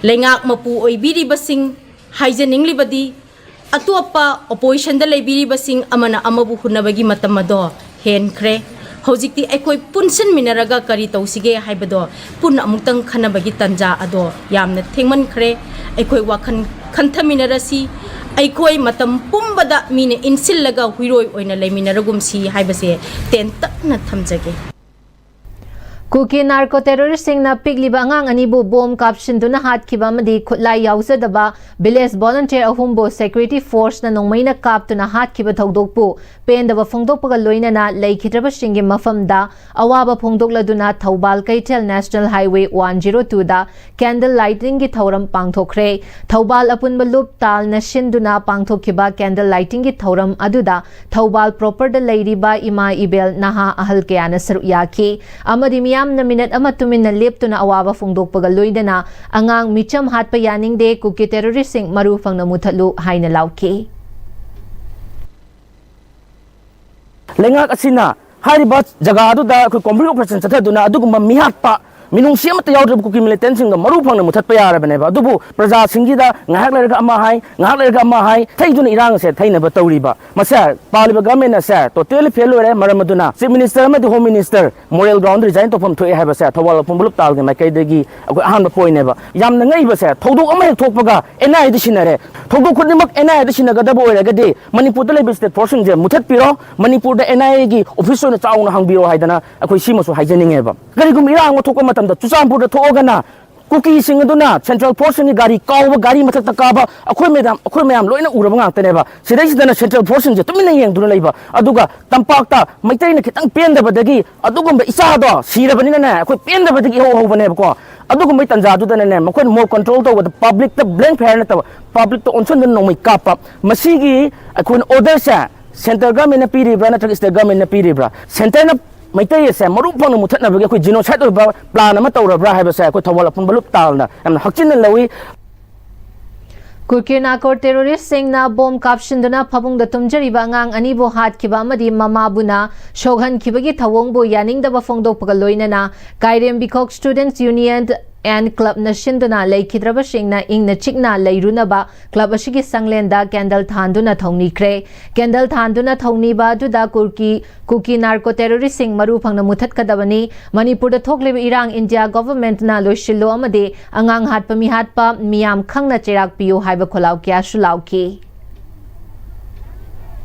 ꯂꯩꯉꯥꯛ ꯃꯄꯨ ꯑꯣꯏꯕꯤꯔꯤꯕꯁꯤꯡ, ꯍꯥꯏꯖꯅꯤꯡꯂꯤꯕꯗꯤ, ꯑꯇꯣꯞꯄ ꯑꯣꯄꯣꯖꯤꯁꯟꯗ ꯂꯩꯕꯤꯔꯤꯕꯁꯤꯡ ꯑꯃꯅ ꯑꯃꯕꯨ ꯍꯨꯟꯅꯕꯒꯤ ꯃꯇꯝ ꯑꯗꯣ ꯍꯦꯟꯈ꯭ꯔꯦ꯫ ꯍꯧꯖꯤꯛꯇꯤ ꯑꯩꯈꯣꯏ ꯄꯨꯟꯁꯤꯟꯃꯤꯟꯅꯔꯒ ꯀꯔꯤ ꯇꯧꯁꯤꯒꯦ ꯍꯥꯏꯕꯗꯣ ꯄꯨꯟꯅ ꯑꯃꯨꯛꯇꯪ ꯈꯟꯅꯕꯒꯤ ꯇꯥꯟꯖꯥ ꯑꯗꯣ ꯌꯥꯝꯅ ꯊꯦꯡꯃꯟꯈ꯭ꯔꯦ꯫ ꯑꯩꯈꯣꯏ ꯋꯥꯈꯜ ꯈꯟꯊꯃꯤꯟꯅꯔꯁꯤ꯫ ꯑꯩꯈꯣꯏ ꯃꯇꯝ ꯄꯨꯝꯕꯗ ꯃꯤꯅ ꯏꯟꯁꯤꯜꯂꯒ ꯍꯨꯏꯔꯣꯏ ꯑꯣꯏꯅ ꯂꯩꯃꯤꯟꯅꯔꯒꯨꯝꯁꯤ ꯍꯥꯏꯕꯁꯦ ꯇꯦꯟꯇꯛꯅ ꯊꯝꯖꯒꯦ꯫ ꯀꯨꯀꯤ ꯅꯥꯔꯀꯣ ꯇꯦꯔꯣꯔꯤꯁꯁꯤꯡꯅ ꯄꯤꯛꯂꯤꯕ ꯑꯉꯥꯡ ꯑꯅꯤꯕꯨ ꯕꯣꯝ ꯀꯥꯞꯁꯤꯟꯗꯨꯅ ꯍꯥꯠꯈꯤꯕ ꯑꯃꯗꯤ ꯈꯨꯠꯂꯥꯏ ꯌꯥꯎꯖꯗꯕ ꯚꯤꯂꯦꯖ ꯚꯣꯂꯨꯟꯇꯤꯌꯔ ꯑꯍꯨꯝꯕꯨ ꯁꯦꯀ꯭ꯌꯨꯔꯤꯇꯤ ꯐꯣꯔꯁꯅ ꯅꯣꯡꯃꯩꯅ ꯀꯥꯞꯇꯨꯅ ꯍꯥꯠꯈꯤꯕ ꯊꯧꯗꯣꯛꯄꯨ ꯄꯦꯟꯗꯕ ꯐꯣꯡꯗꯣꯛꯄꯒ ꯂꯣꯏꯅꯅ ꯂꯩꯈꯤꯗ꯭ꯔꯕꯁꯤꯡꯒꯤ ꯃꯐꯝꯗ ꯑꯋꯥꯕ ꯐꯣꯡꯗꯣꯛꯂꯗꯨꯅ ꯊꯧꯕꯥꯜ ꯀꯩꯊꯦꯜ ꯅꯦꯁꯅꯦꯜ ꯍꯥꯏꯋꯦ ꯋꯥꯟ ꯖꯤꯔꯣ ꯇꯨꯗ ꯀꯦꯟꯗꯜ ꯂꯥꯏꯇꯤꯡꯒꯤ ꯊꯧꯔꯝ ꯄꯥꯡꯊꯣꯛꯈ꯭ꯔꯦ꯫ ꯊꯧꯕꯥꯜ ꯑꯄꯨꯟꯕ ꯂꯨꯞ ꯇꯥꯜꯅ ꯁꯤꯟꯗꯨꯅ ꯄꯥꯡꯊꯣꯛꯈꯤꯕ ꯀꯦꯟꯗꯜ ꯂꯥꯏꯇꯤꯡꯒꯤ ꯊꯧꯔꯝ ꯑꯗꯨꯗ ꯊꯧꯕꯥꯜ ꯄ꯭ꯔꯣꯄꯔꯗ ꯂꯩꯔꯤꯕ ꯏꯃꯥ ꯏꯕꯦꯜ ꯅꯍꯥ ꯑꯍꯜ ꯀꯌꯥꯅ ꯁꯔꯨꯛ ꯌꯥꯈꯤ ꯑꯃꯗꯤ ꯃꯤꯌꯥꯝꯅ ꯃꯤꯅꯠ ꯑꯃ ꯇꯨꯃꯤꯟꯅ ꯂꯦꯞꯇꯨꯅ ꯑꯋꯥꯕ ꯐꯣꯡꯗꯣꯛꯄꯒ ꯂꯣꯏꯅꯅ ꯑꯉꯥꯡ ꯃꯤꯆꯝ ꯍꯥꯠꯄ ꯌꯥꯅꯤꯡꯗꯦ, ꯀꯨꯀꯤ ꯇꯦꯔꯣꯔꯤꯁꯁꯤꯡ ꯃꯔꯨ ꯐꯪꯅ ꯃꯨꯊꯠꯂꯨ ꯍꯥꯏꯅ ꯂꯥꯎꯈꯤ꯫ ꯂꯩꯉꯥꯛ ꯑꯁꯤꯅ ꯍꯥꯏꯔꯤꯕ ꯖꯒꯥ ꯑꯗꯨꯗ ꯑꯩꯈꯣꯏ ꯀꯣꯝꯄ꯭ꯂꯤꯠ ꯑꯣꯄꯔꯦꯁꯟ ꯆꯠꯊꯗꯨꯅ ꯑꯗꯨꯒꯨꯝꯕ ꯃꯤꯍꯥꯠꯄ, ꯃꯤꯅꯨꯡꯁꯤ ꯑꯃꯠꯇ ꯌꯥꯎꯗ꯭ꯔꯕ ꯀꯨꯀꯤ ꯃꯤꯂꯤꯇꯦꯟꯁꯤꯡꯗꯣ ꯃꯔꯨ ꯐꯪꯅ ꯃꯨꯊꯠꯄ ꯌꯥꯔꯕꯅꯦꯕ꯫ ꯑꯗꯨꯕꯨ ꯄ꯭ꯔꯖꯥꯁꯤꯡꯒꯤꯗ ꯉꯥꯏꯍꯥꯛ ꯂꯩꯔꯒ ꯑꯃ ꯍꯥꯏ, ꯉꯥꯏꯍꯥꯛ ꯂꯩꯔꯒ ꯑꯃ ꯍꯥꯏ, ꯊꯩꯗꯨꯅ ꯏꯔꯥꯡ ꯑꯁꯦ ꯊꯩꯅꯕ ꯇꯧꯔꯤꯕ꯫ ꯃꯁꯦ ꯄꯥꯜꯂꯤꯕ ꯒꯚꯔꯟꯃꯦꯟ ꯑꯁꯦ ꯇꯣꯇꯦꯜꯂꯤ ꯐꯦꯜ ꯑꯣꯏꯔꯦ꯫ ꯃꯔꯝ ꯑꯗꯨꯅ ꯆꯤꯐ ꯃꯤꯅꯤꯁꯇꯔ ꯑꯃꯗꯤ home minister moral ground resign ꯇꯧꯐꯝ ꯊꯣꯛꯑꯦ ꯍꯥꯏꯕꯁꯦ ꯊꯧꯕꯥꯜ ꯂꯧꯐꯝ ꯂꯨꯞ ꯇꯥꯜꯒꯤ ꯃꯥꯏꯀꯩꯗꯒꯤ ꯑꯩꯈꯣꯏ ꯑꯍꯥꯟꯕ ꯄꯣꯏꯟꯅꯦꯕ꯫ ꯌꯥꯝꯅ ꯉꯛꯏꯕꯁꯦ, ꯊꯧꯗꯣꯛ ꯑꯃ ꯍꯦꯛ ꯊꯣꯛꯄꯒ ꯑꯦꯟ ꯑꯥꯏ ꯑꯦꯗ ꯁꯤꯟꯅꯔꯦ꯫ ꯊꯧꯗꯣꯛ ꯈꯨꯗꯤꯡꯃꯛ ꯑꯦꯟ ꯑꯥꯏ ꯑꯦꯗ ꯁꯤꯟꯅꯒꯗꯕ ꯑꯣꯏꯔꯒꯗꯤ ꯃꯅꯤꯄꯨꯔꯗ ꯂꯩꯕ ꯁ꯭ꯇꯦꯠ ꯐꯣꯔꯁꯁꯤꯡꯁꯦ ꯃꯨꯊꯠꯄꯤꯔꯣ, ꯃꯅꯤꯄꯨꯔꯗ ꯑꯦꯟ ꯑꯥꯏ ꯑꯦꯒꯤ ꯑꯣꯐꯤꯁ ꯑꯣꯏꯅ ꯆꯥꯎꯅ ꯍꯥꯡꯕꯤꯔꯣ ꯍꯥꯏꯗꯅ ꯑꯩꯈꯣꯏ ꯁꯤꯃꯁꯨ ꯍꯥꯏꯖꯅꯤꯡꯉꯦꯕ꯫ ꯀꯔꯤꯒꯨꯝꯕ ꯏꯔꯥꯡ ꯑꯃ ꯊꯣꯛꯄ ꯃꯇꯝꯗ ꯆꯨꯔꯆꯥꯟꯄꯨꯔꯗ ꯊꯣꯛꯑꯒꯅ ꯀꯨꯀꯤꯁꯤꯡ ꯑꯗꯨꯅ ꯁꯦꯟꯇ꯭ꯔꯦꯜ ꯐꯣꯔꯁꯁꯤꯡꯒꯤ ꯒꯥꯔꯤ ꯀꯥꯎꯕ, ꯒꯥꯔꯤ ꯃꯊꯛꯇ ꯀꯥꯕ, ꯑꯩꯈꯣꯏ ꯃꯌꯥꯝ, ꯑꯩꯈꯣꯏ ꯃꯌꯥꯝ ꯂꯣꯏꯅ ꯎꯔꯕ ꯉꯥꯛꯇꯅꯦꯕ꯫ ꯁꯤꯗꯩꯁꯤꯗꯅ ꯁꯦꯟꯇ꯭ꯔꯦꯜ ꯐꯣꯔꯁꯁꯤꯡꯁꯦ ꯇꯨꯃꯤꯟꯅ ꯌꯦꯡꯗꯨꯅ ꯂꯩꯕ꯫ ꯑꯗꯨꯒ ꯇꯝꯄꯥꯛꯇ ꯃꯩꯇꯩꯅ ꯈꯤꯇꯪ ꯄꯦꯟꯗꯕꯗꯒꯤ ꯑꯗꯨꯒꯨꯝꯕ ꯏꯆꯥꯗꯣ ꯁꯤꯔꯕꯅꯤꯅꯅꯦ, ꯑꯩꯈꯣꯏ ꯄꯦꯟꯗꯕꯗꯒꯤ ꯏꯍꯧ ꯍꯧꯕꯅꯦꯕꯀꯣ꯫ ꯑꯗꯨꯒꯨꯝꯕꯩ ꯇꯥꯟꯖꯥꯗꯨꯗꯅꯅꯦ, ꯃꯈꯣꯏꯅ ꯃꯣꯕ ꯀꯟꯇ꯭ꯔꯣꯜ ꯇꯧꯕꯗ ꯄꯕ꯭ꯂꯤꯛꯇ ꯕ꯭ꯂꯦꯡ ꯐꯥꯌꯔ ꯅꯠꯇꯕ, ꯄꯕ꯭ꯂꯤꯛꯇ ꯑꯣꯟꯁꯤꯟꯗꯨꯅ ꯅꯣꯡꯃꯩ ꯀꯥꯞꯄ꯫ ꯃꯁꯤꯒꯤ ꯑꯩꯈꯣꯏꯅ ꯑꯣꯔꯗꯔꯁꯦ ꯁꯦꯟꯇ꯭ꯔꯦꯜ ꯒꯚꯔꯟꯃꯦꯟꯠꯅ ꯄꯤꯔꯤꯕ꯭ꯔꯥ ꯅꯠꯇ꯭ꯔꯒ ꯁ꯭ꯇꯦꯠ ꯒꯚꯔꯟꯃꯦꯟꯠꯅ ꯄꯤꯔꯤꯕ꯭ꯔꯥ? ꯁꯦꯟꯇꯔꯅ ꯃꯩꯇꯩ ꯑꯁꯦ ꯃꯔꯨ ꯐꯪꯅ ꯃꯨꯊꯠꯅꯕꯒꯤ ꯑꯩꯈꯣꯏ ꯖꯤꯅꯣꯁꯥꯏꯠ ꯑꯣꯏꯕ ꯄ꯭ꯂꯥꯟ ꯑꯃ ꯇꯧꯔꯕ꯭ꯔꯥ ꯍꯥꯏꯕꯁꯦ ꯑꯩꯈꯣꯏ ꯊꯧꯕꯥꯜ ꯑꯄꯨꯟꯕ ꯂꯨꯞ ꯇꯥꯜꯅ ꯌꯥꯝꯅ ꯍꯛꯆꯤꯟꯅ ꯂꯧꯏ꯫ ꯀꯨꯀꯤ ꯅꯥꯔꯀꯣ ꯇꯦꯔꯣꯔꯤꯁꯁꯤꯡꯅ ꯕꯣꯝ ꯀꯥꯞꯁꯤꯟꯗꯨꯅ ꯐꯃꯨꯡꯗ ꯇꯨꯝꯖꯔꯤꯕ ꯑꯉꯥꯡ ꯑꯅꯤꯕꯨ ꯍꯥꯠꯈꯤꯕ ꯑꯃꯗꯤ ꯃꯃꯥꯕꯨꯅ ꯁꯣꯛꯍꯟꯈꯤꯕꯒꯤ ꯊꯧꯑꯣꯡꯕꯨ ꯌꯥꯅꯤꯡꯗꯕ ꯐꯣꯡꯗꯣꯛꯄꯒ ꯂꯣꯏꯅꯅ ꯀꯥꯏꯔꯦꯝꯕꯤꯈꯣꯛ ꯁ꯭ꯇꯨꯗꯦꯟꯠꯁ ꯌꯨꯅꯤꯌꯟ ꯑꯦꯟ ꯀ꯭ꯂꯕꯅ ꯁꯤꯟꯗꯨꯅ ꯂꯩꯈꯤꯗ꯭ꯔꯕꯁꯤꯡꯅ ꯏꯪꯅ ꯆꯤꯛꯅ ꯂꯩꯔꯨꯅꯕ ꯀ꯭ꯂꯕ ꯑꯁꯤꯒꯤ ꯁꯪꯂꯦꯟꯗ ꯀꯦꯟꯗꯜ ꯊꯥꯟꯗꯨꯅ ꯊꯧꯅꯤꯈ꯭ꯔꯦ꯫ ꯀꯦꯟꯗꯜ ꯊꯥꯟꯗꯨꯅ ꯊꯧꯅꯤꯕ ꯑꯗꯨꯗ ꯀꯨꯀꯤ, ꯀꯨꯀꯤ ꯅꯥꯔꯀꯣ ꯇꯦꯔꯣꯔꯤꯁꯁꯤꯡ ꯃꯔꯨ ꯐꯪꯅ ꯃꯨꯊꯠꯀꯗꯕꯅꯤ꯫ ꯃꯅꯤꯄꯨꯔꯗ ꯊꯣꯛꯂꯤꯕ ꯏꯔꯥꯡ ꯏꯟꯗꯤꯌꯥ ꯒꯣꯚꯔꯟꯃꯦꯟꯠꯅ ꯂꯣꯏꯁꯤꯜꯂꯨ ꯑꯃꯗꯤ ꯑꯉꯥꯡ ꯍꯥꯠꯄ ꯃꯤꯍꯥꯠꯄ ꯃꯤꯌꯥꯝ ꯈꯪꯅ ꯆꯩꯔꯥꯛ ꯄꯤꯌꯨ ꯍꯥꯏꯕ ꯈꯣꯜꯂꯥꯎ ꯀꯌꯥꯁꯨ ꯂꯥꯎꯈꯤ꯫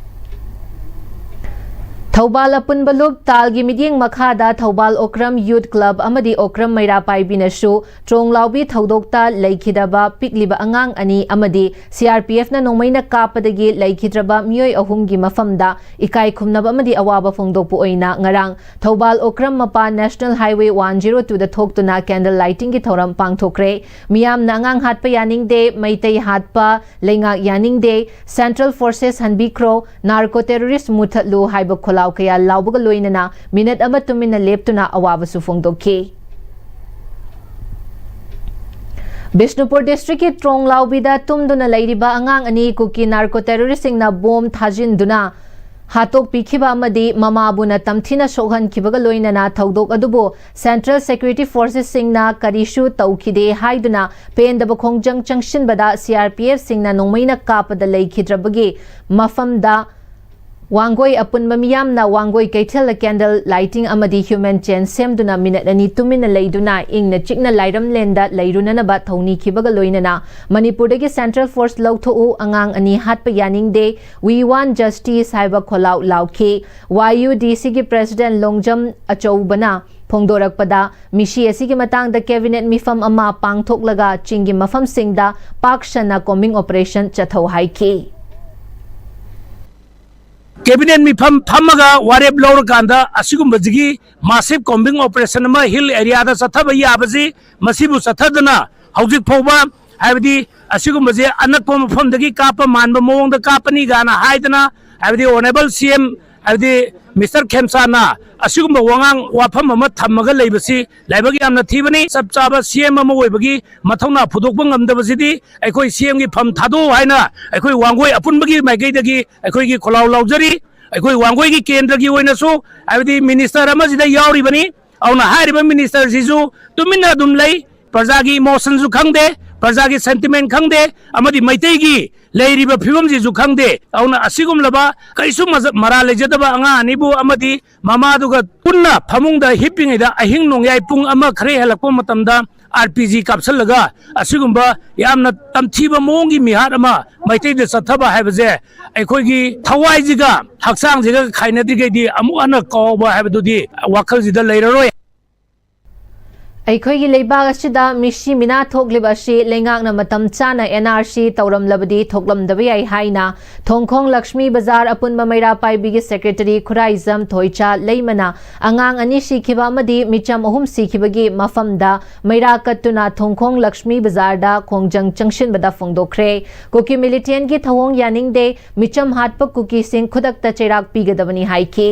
ꯊꯧꯕꯥꯜ ꯑꯄꯨꯟꯕ ꯂꯨꯞ ꯇꯥꯜꯒꯤ ꯃꯤꯠꯌꯦꯡ ꯃꯈꯥꯗ ꯊꯧꯕꯥꯜ ꯑꯣꯀ꯭ꯔꯝ ꯌꯨꯠ ꯀ꯭ꯂꯕ ꯑꯃꯗꯤ ꯑꯣꯀ꯭ꯔꯝ ꯃꯩꯔꯥ ꯄꯥꯏꯕꯤꯅꯁꯨ ꯇ꯭ꯔꯣꯡꯂꯥꯎꯕꯤ ꯊꯧꯗꯣꯛꯇ ꯂꯩꯈꯤꯗꯕ ꯄꯤꯛꯂꯤꯕ ꯑꯉꯥꯡ ꯑꯅꯤ ꯑꯃꯗꯤ ꯁꯤ ꯑꯥꯔ ꯄꯤ ꯑꯦꯐꯅ ꯅꯣꯡꯃꯩꯅ ꯀꯥꯞꯄꯗꯒꯤ ꯂꯩꯈꯤꯗ꯭ꯔꯕ ꯃꯤꯑꯣꯏ ꯑꯍꯨꯝꯒꯤ ꯃꯐꯝꯗ ꯏꯀꯥꯏ ꯈꯨꯝꯅꯕ ꯑꯃꯗꯤ ꯑꯋꯥꯕ ꯐꯣꯡꯗꯣꯛꯄ ꯑꯣꯏꯅ ꯉꯔꯥꯡ ꯊꯧꯕꯥꯜ ꯑꯣꯀ꯭ꯔꯝ ꯃꯄꯥꯟ ꯅꯦꯁꯅꯦꯜ ꯍꯥꯏꯋꯦ ꯋꯥꯟ ꯖꯤꯔꯣ ꯇꯨꯗ ꯊꯣꯛꯇꯨꯅ ꯀꯦꯟꯗꯜ ꯂꯥꯏꯇꯤꯡꯒꯤ ꯊꯧꯔꯝ ꯄꯥꯡꯊꯣꯛꯈ꯭ꯔꯦ꯫ ꯃꯤꯌꯥꯝꯅ ꯑꯉꯥꯡ ꯍꯥꯠꯄ ꯌꯥꯅꯤꯡꯗꯦ, ꯃꯩꯇꯩ ꯍꯥꯠꯄ, ꯂꯩꯉꯥꯛ ꯌꯥꯅꯤꯡꯗꯦ, ꯁꯦꯟꯇ꯭ꯔꯦꯜ ꯐꯣꯔꯁꯦꯁ ꯍꯟꯕꯤꯈ꯭ꯔꯣ, ꯅꯥꯔꯀꯣ ꯇꯦꯔꯣꯔꯤꯁ ꯃꯨꯊꯠꯂꯨ ꯍꯥꯏꯕ ꯈꯣꯜꯂꯥꯎ ꯀꯌꯥ ꯂꯥꯎꯕꯒ ꯂꯣꯏꯅꯅ ꯃꯤꯅꯠ ꯑꯃ ꯇꯨꯃꯤꯟꯅ ꯂꯦꯞꯇꯨꯅ ꯑꯋꯥꯕꯁꯨ ꯐꯣꯡꯗꯣꯛꯈꯤ꯫ ꯕꯤꯁꯅꯨꯄꯨꯔ ꯗꯤꯁꯇ꯭ꯔꯤꯛꯀꯤ ꯇ꯭ꯔꯣꯡꯂꯥꯎꯕꯤꯗ ꯇꯨꯝꯗꯨꯅ ꯂꯩꯔꯤꯕ ꯑꯉꯥꯡ ꯑꯅꯤ ꯀꯨꯀꯤ ꯅꯥꯔꯀꯣ ꯇꯦꯔꯣꯔꯤꯁꯁꯤꯡꯅ ꯕꯣꯝ ꯊꯥꯖꯤꯟꯗꯨꯅ ꯍꯥꯠꯇꯣꯛꯄꯤꯈꯤꯕ ꯑꯃꯗꯤ ꯃꯃꯥꯕꯨꯅ ꯇꯝꯊꯤꯅ ꯁꯣꯛꯍꯟꯈꯤꯕꯒ ꯂꯣꯏꯅꯅ ꯊꯧꯗꯣꯛ ꯑꯗꯨꯕꯨ ꯁꯦꯟꯇ꯭ꯔꯦꯜ ꯁꯦꯀ꯭ꯌꯨꯔꯤꯇꯤ ꯐꯣꯔꯁꯦꯁꯁꯤꯡꯅ ꯀꯔꯤꯁꯨ ꯇꯧꯈꯤꯗꯦ ꯍꯥꯏꯗꯨꯅ ꯄꯦꯟꯗꯕ ꯈꯣꯡꯖꯪ ꯆꯪꯁꯤꯟꯕꯗ ꯁꯤ ꯑꯥꯔ ꯄꯤ ꯑꯦꯐꯁꯤꯡꯅ ꯅꯣꯡꯃꯩꯅ ꯀꯥꯞꯄꯗ ꯂꯩꯈꯤꯗ꯭ꯔꯕꯒꯤ ꯃꯐꯝꯗ ꯋꯥꯡꯒꯣꯏ ꯑꯄꯨꯟꯕ ꯃꯤꯌꯥꯝꯅ ꯋꯥꯡꯒꯣꯏ ꯀꯩꯊꯦꯜꯗ ꯀꯦꯟꯗꯜ ꯂꯥꯏꯇꯤꯡ ꯑꯃꯗꯤ ꯍ꯭ꯌꯨꯃꯦꯟ ꯆꯦꯟ ꯁꯦꯝꯗꯨꯅ ꯃꯤꯅꯠ ꯑꯅꯤ ꯇꯨꯃꯤꯟꯅ ꯂꯩꯗꯨꯅ ꯏꯪꯅ ꯆꯤꯛꯅ ꯂꯥꯏꯔꯝꯂꯦꯟꯗ ꯂꯩꯔꯨꯅꯅꯕ ꯊꯧꯅꯤꯈꯤꯕꯒ ꯂꯣꯏꯅꯅ ꯃꯅꯤꯄꯨꯔꯗꯒꯤ ꯁꯦꯟꯇ꯭ꯔꯦꯜ ꯐꯣꯔꯁ ꯂꯧꯊꯣꯛꯎ, ꯑꯉꯥꯡ ꯑꯅꯤ ꯍꯥꯠꯄ ꯌꯥꯅꯤꯡꯗꯦ, We want justice ꯍꯥꯏꯕ ꯈꯣꯜꯂꯥꯎ ꯂꯥꯎꯈꯤ꯫ ꯋꯥꯏ ꯌꯨ ꯗꯤ ꯁꯤꯒꯤ ꯄ꯭ꯔꯦꯁꯤꯗꯦꯟꯠ ꯂꯣꯡꯖꯝ ꯑꯆꯧꯕꯅ ꯐꯣꯡꯗꯣꯔꯛꯄꯗ, ꯃꯤꯁꯤ ꯑꯁꯤꯒꯤ ꯃꯇꯥꯡꯗ cabinet ꯃꯤꯐꯝ ꯑꯃ ꯄꯥꯡꯊꯣꯛꯂꯒ ꯆꯤꯡꯒꯤ ꯃꯐꯝꯁꯤꯡꯗ ꯄꯥꯛ ꯁꯟꯅ combing operation ꯆꯠꯊꯧ ꯍꯥꯏꯈꯤ꯫ Cabinet ꯃꯤꯐꯝ ꯐꯝꯃꯒ ꯋꯥꯔꯦꯞ ꯂꯧꯔꯀꯥꯟꯗ ꯑꯁꯤꯒꯨꯝꯕꯁꯤꯒꯤ massive combing operation ꯑꯃ hill areaꯗ ꯆꯠꯊꯕ ꯌꯥꯕꯁꯤ, ꯃꯁꯤꯕꯨ ꯆꯠꯊꯗꯅ ꯍꯧꯖꯤꯛ ꯐꯥꯎꯕ, ꯍꯥꯏꯕꯗꯤ, ꯑꯁꯤꯒꯨꯝꯕꯁꯦ ꯑꯅꯛꯄ ꯃꯐꯝꯗꯒꯤ ꯀꯥꯞꯄ ꯃꯥꯟꯕ ꯃꯑꯣꯡꯗ ꯀꯥꯞꯄꯅꯤ ꯀꯥꯏꯅ ꯍꯥꯏꯗꯅ, ꯍꯥꯏꯕꯗꯤ, Honourable C M, ꯍꯥꯏꯕꯗꯤ, Mister ꯈꯦꯝꯆꯥꯟꯅ ꯑꯁꯤꯒꯨꯝꯕ ꯋꯥꯉꯥꯡ ꯋꯥꯐꯝ ꯑꯃ ꯊꯝꯃꯒ ꯂꯩꯕꯁꯤ ꯂꯥꯏꯕꯛ ꯌꯥꯝꯅ ꯊꯤꯕꯅꯤ꯫ ꯆꯞ ꯆꯥꯕ C M ꯑꯃ ꯑꯣꯏꯕꯒꯤ ꯃꯊꯧꯅꯥ ꯐꯨꯗꯣꯛꯄ ꯉꯝꯗꯕꯁꯤꯗꯤ ꯑꯩꯈꯣꯏ C Mꯒꯤ ꯐꯝ ꯊꯥꯗꯣꯛꯎ ꯍꯥꯏꯅ ꯑꯩꯈꯣꯏ ꯋꯥꯡꯒꯣꯏ ꯑꯄꯨꯟꯕꯒꯤ ꯃꯥꯏꯀꯩꯗꯒꯤ ꯑꯩꯈꯣꯏꯒꯤ ꯈꯣꯜꯂꯥꯎ ꯂꯥꯎꯖꯔꯤ꯫ ꯑꯩꯈꯣꯏ ꯋꯥꯡꯒꯣꯏꯒꯤ ꯀꯦꯟꯗ꯭ꯔꯒꯤ ꯑꯣꯏꯅꯁꯨ, ꯍꯥꯏꯕꯗꯤ, minister ꯑꯃꯁꯤꯗ ꯌꯥꯎꯔꯤꯕꯅꯤ꯫ ꯑꯗꯨꯅ ꯍꯥꯏꯔꯤꯕ ministerꯁꯤꯁꯨ ꯇꯨꯃꯤꯟꯅ ꯑꯗꯨꯝ ꯂꯩ꯫ ꯄ꯭ꯔꯖꯥꯒꯤ emotionꯁꯨ ꯈꯪꯗꯦ, ꯄ꯭ꯔꯖꯥꯒꯤ sentiment ꯈꯪꯗꯦ, ꯑꯃꯗꯤ ꯃꯩꯇꯩꯒꯤ ꯂꯩꯔꯤꯕ ꯐꯤꯕꯝꯁꯤꯁꯨ ꯈꯪꯗꯦ꯫ ꯑꯗꯨꯅ ꯑꯁꯤꯒꯨꯝꯂꯕ ꯀꯔꯤꯁꯨ ꯃꯖ-, ꯃꯔꯥꯜ ꯂꯩꯖꯗꯕ ꯑꯉꯥꯡ ꯑꯅꯤꯕꯨ ꯑꯃꯗꯤ ꯃꯃꯥꯗꯨꯒ ꯄꯨꯟꯅ ꯐꯃꯨꯡꯗ ꯍꯤꯞꯄꯤꯉꯩꯗ ꯑꯍꯤꯡ ꯅꯣꯡꯌꯥꯏ ꯄꯨꯡ ꯑꯃ ꯈꯔ ꯍꯦꯜꯂꯛꯄ ꯃꯇꯝꯗ R P G ꯀꯥꯞꯁꯜꯂꯒ ꯑꯁꯤꯒꯨꯝꯕ ꯌꯥꯝꯅ ꯇꯝꯊꯤꯕ ꯃꯑꯣꯡꯒꯤ ꯃꯤꯍꯥꯠ ꯑꯃ ꯃꯩꯇꯩꯗ ꯆꯠꯊꯕ ꯍꯥꯏꯕꯁꯦ ꯑꯩꯈꯣꯏꯒꯤ ꯊꯋꯥꯏꯁꯤꯒ ꯍꯛꯆꯥꯡꯁꯤꯒ ꯈꯥꯏꯅꯗ꯭ꯔꯤꯈꯩꯗꯤ ꯑꯃꯨꯛ ꯍꯟꯅ ꯀꯥꯎꯕ ꯍꯥꯏꯕꯗꯨꯗꯤ ꯋꯥꯈꯜꯁꯤꯗ ꯂꯩꯔꯔꯣꯏ꯫ ꯑꯩꯈꯣꯏꯒꯤ ꯂꯩꯕꯥꯛ ꯑꯁꯤꯗ ꯃꯤꯁꯤ ꯃꯤꯅꯥ ꯊꯣꯛꯂꯤꯕ ꯑꯁꯤ ꯂꯩꯉꯥꯛꯅ ꯃꯇꯝ ꯆꯥꯅ N R C ꯇꯧꯔꯝꯂꯕꯗꯤ ꯊꯣꯛꯂꯝꯗꯕ ꯌꯥꯏ ꯍꯥꯏꯅ ꯊꯣꯡꯈꯣꯡ ꯂꯛꯁꯃꯤ ꯕꯖꯥꯔ ꯑꯄꯨꯟꯕ ꯃꯩꯔꯥ ꯄꯥꯏꯕꯤꯒꯤ secretary ꯈꯨꯔꯥꯏꯖꯝ ꯊꯣꯏꯆꯥ ꯂꯩꯃꯅ ꯑꯉꯥꯡ ꯑꯅꯤ ꯁꯤꯈꯤꯕ ꯑꯃꯗꯤ ꯃꯤꯆꯝ ꯑꯍꯨꯝ ꯁꯤꯈꯤꯕꯒꯤ ꯃꯐꯝꯗ ꯃꯩꯔꯥ ꯀꯠꯇꯨꯅ ꯊꯣꯡꯈꯣꯡ ꯂꯛꯁꯃꯤ ꯕꯖꯥꯔꯗ ꯈꯣꯡꯖꯪ ꯆꯪꯁꯤꯟꯕꯗ ꯐꯣꯡꯗꯣꯛꯈ꯭ꯔꯦ꯫ ꯀꯨꯀꯤ militantꯀꯤ ꯊꯧꯑꯣꯡ ꯌꯥꯅꯤꯡꯗꯦ, ꯃꯤꯆꯝ ꯍꯥꯠꯄ ꯀꯨꯀꯤꯁꯤꯡ ꯈꯨꯗꯛꯇ ꯆꯩꯔꯥꯛ ꯄꯤꯒꯗꯕꯅꯤ ꯍꯥꯏꯈꯤ꯫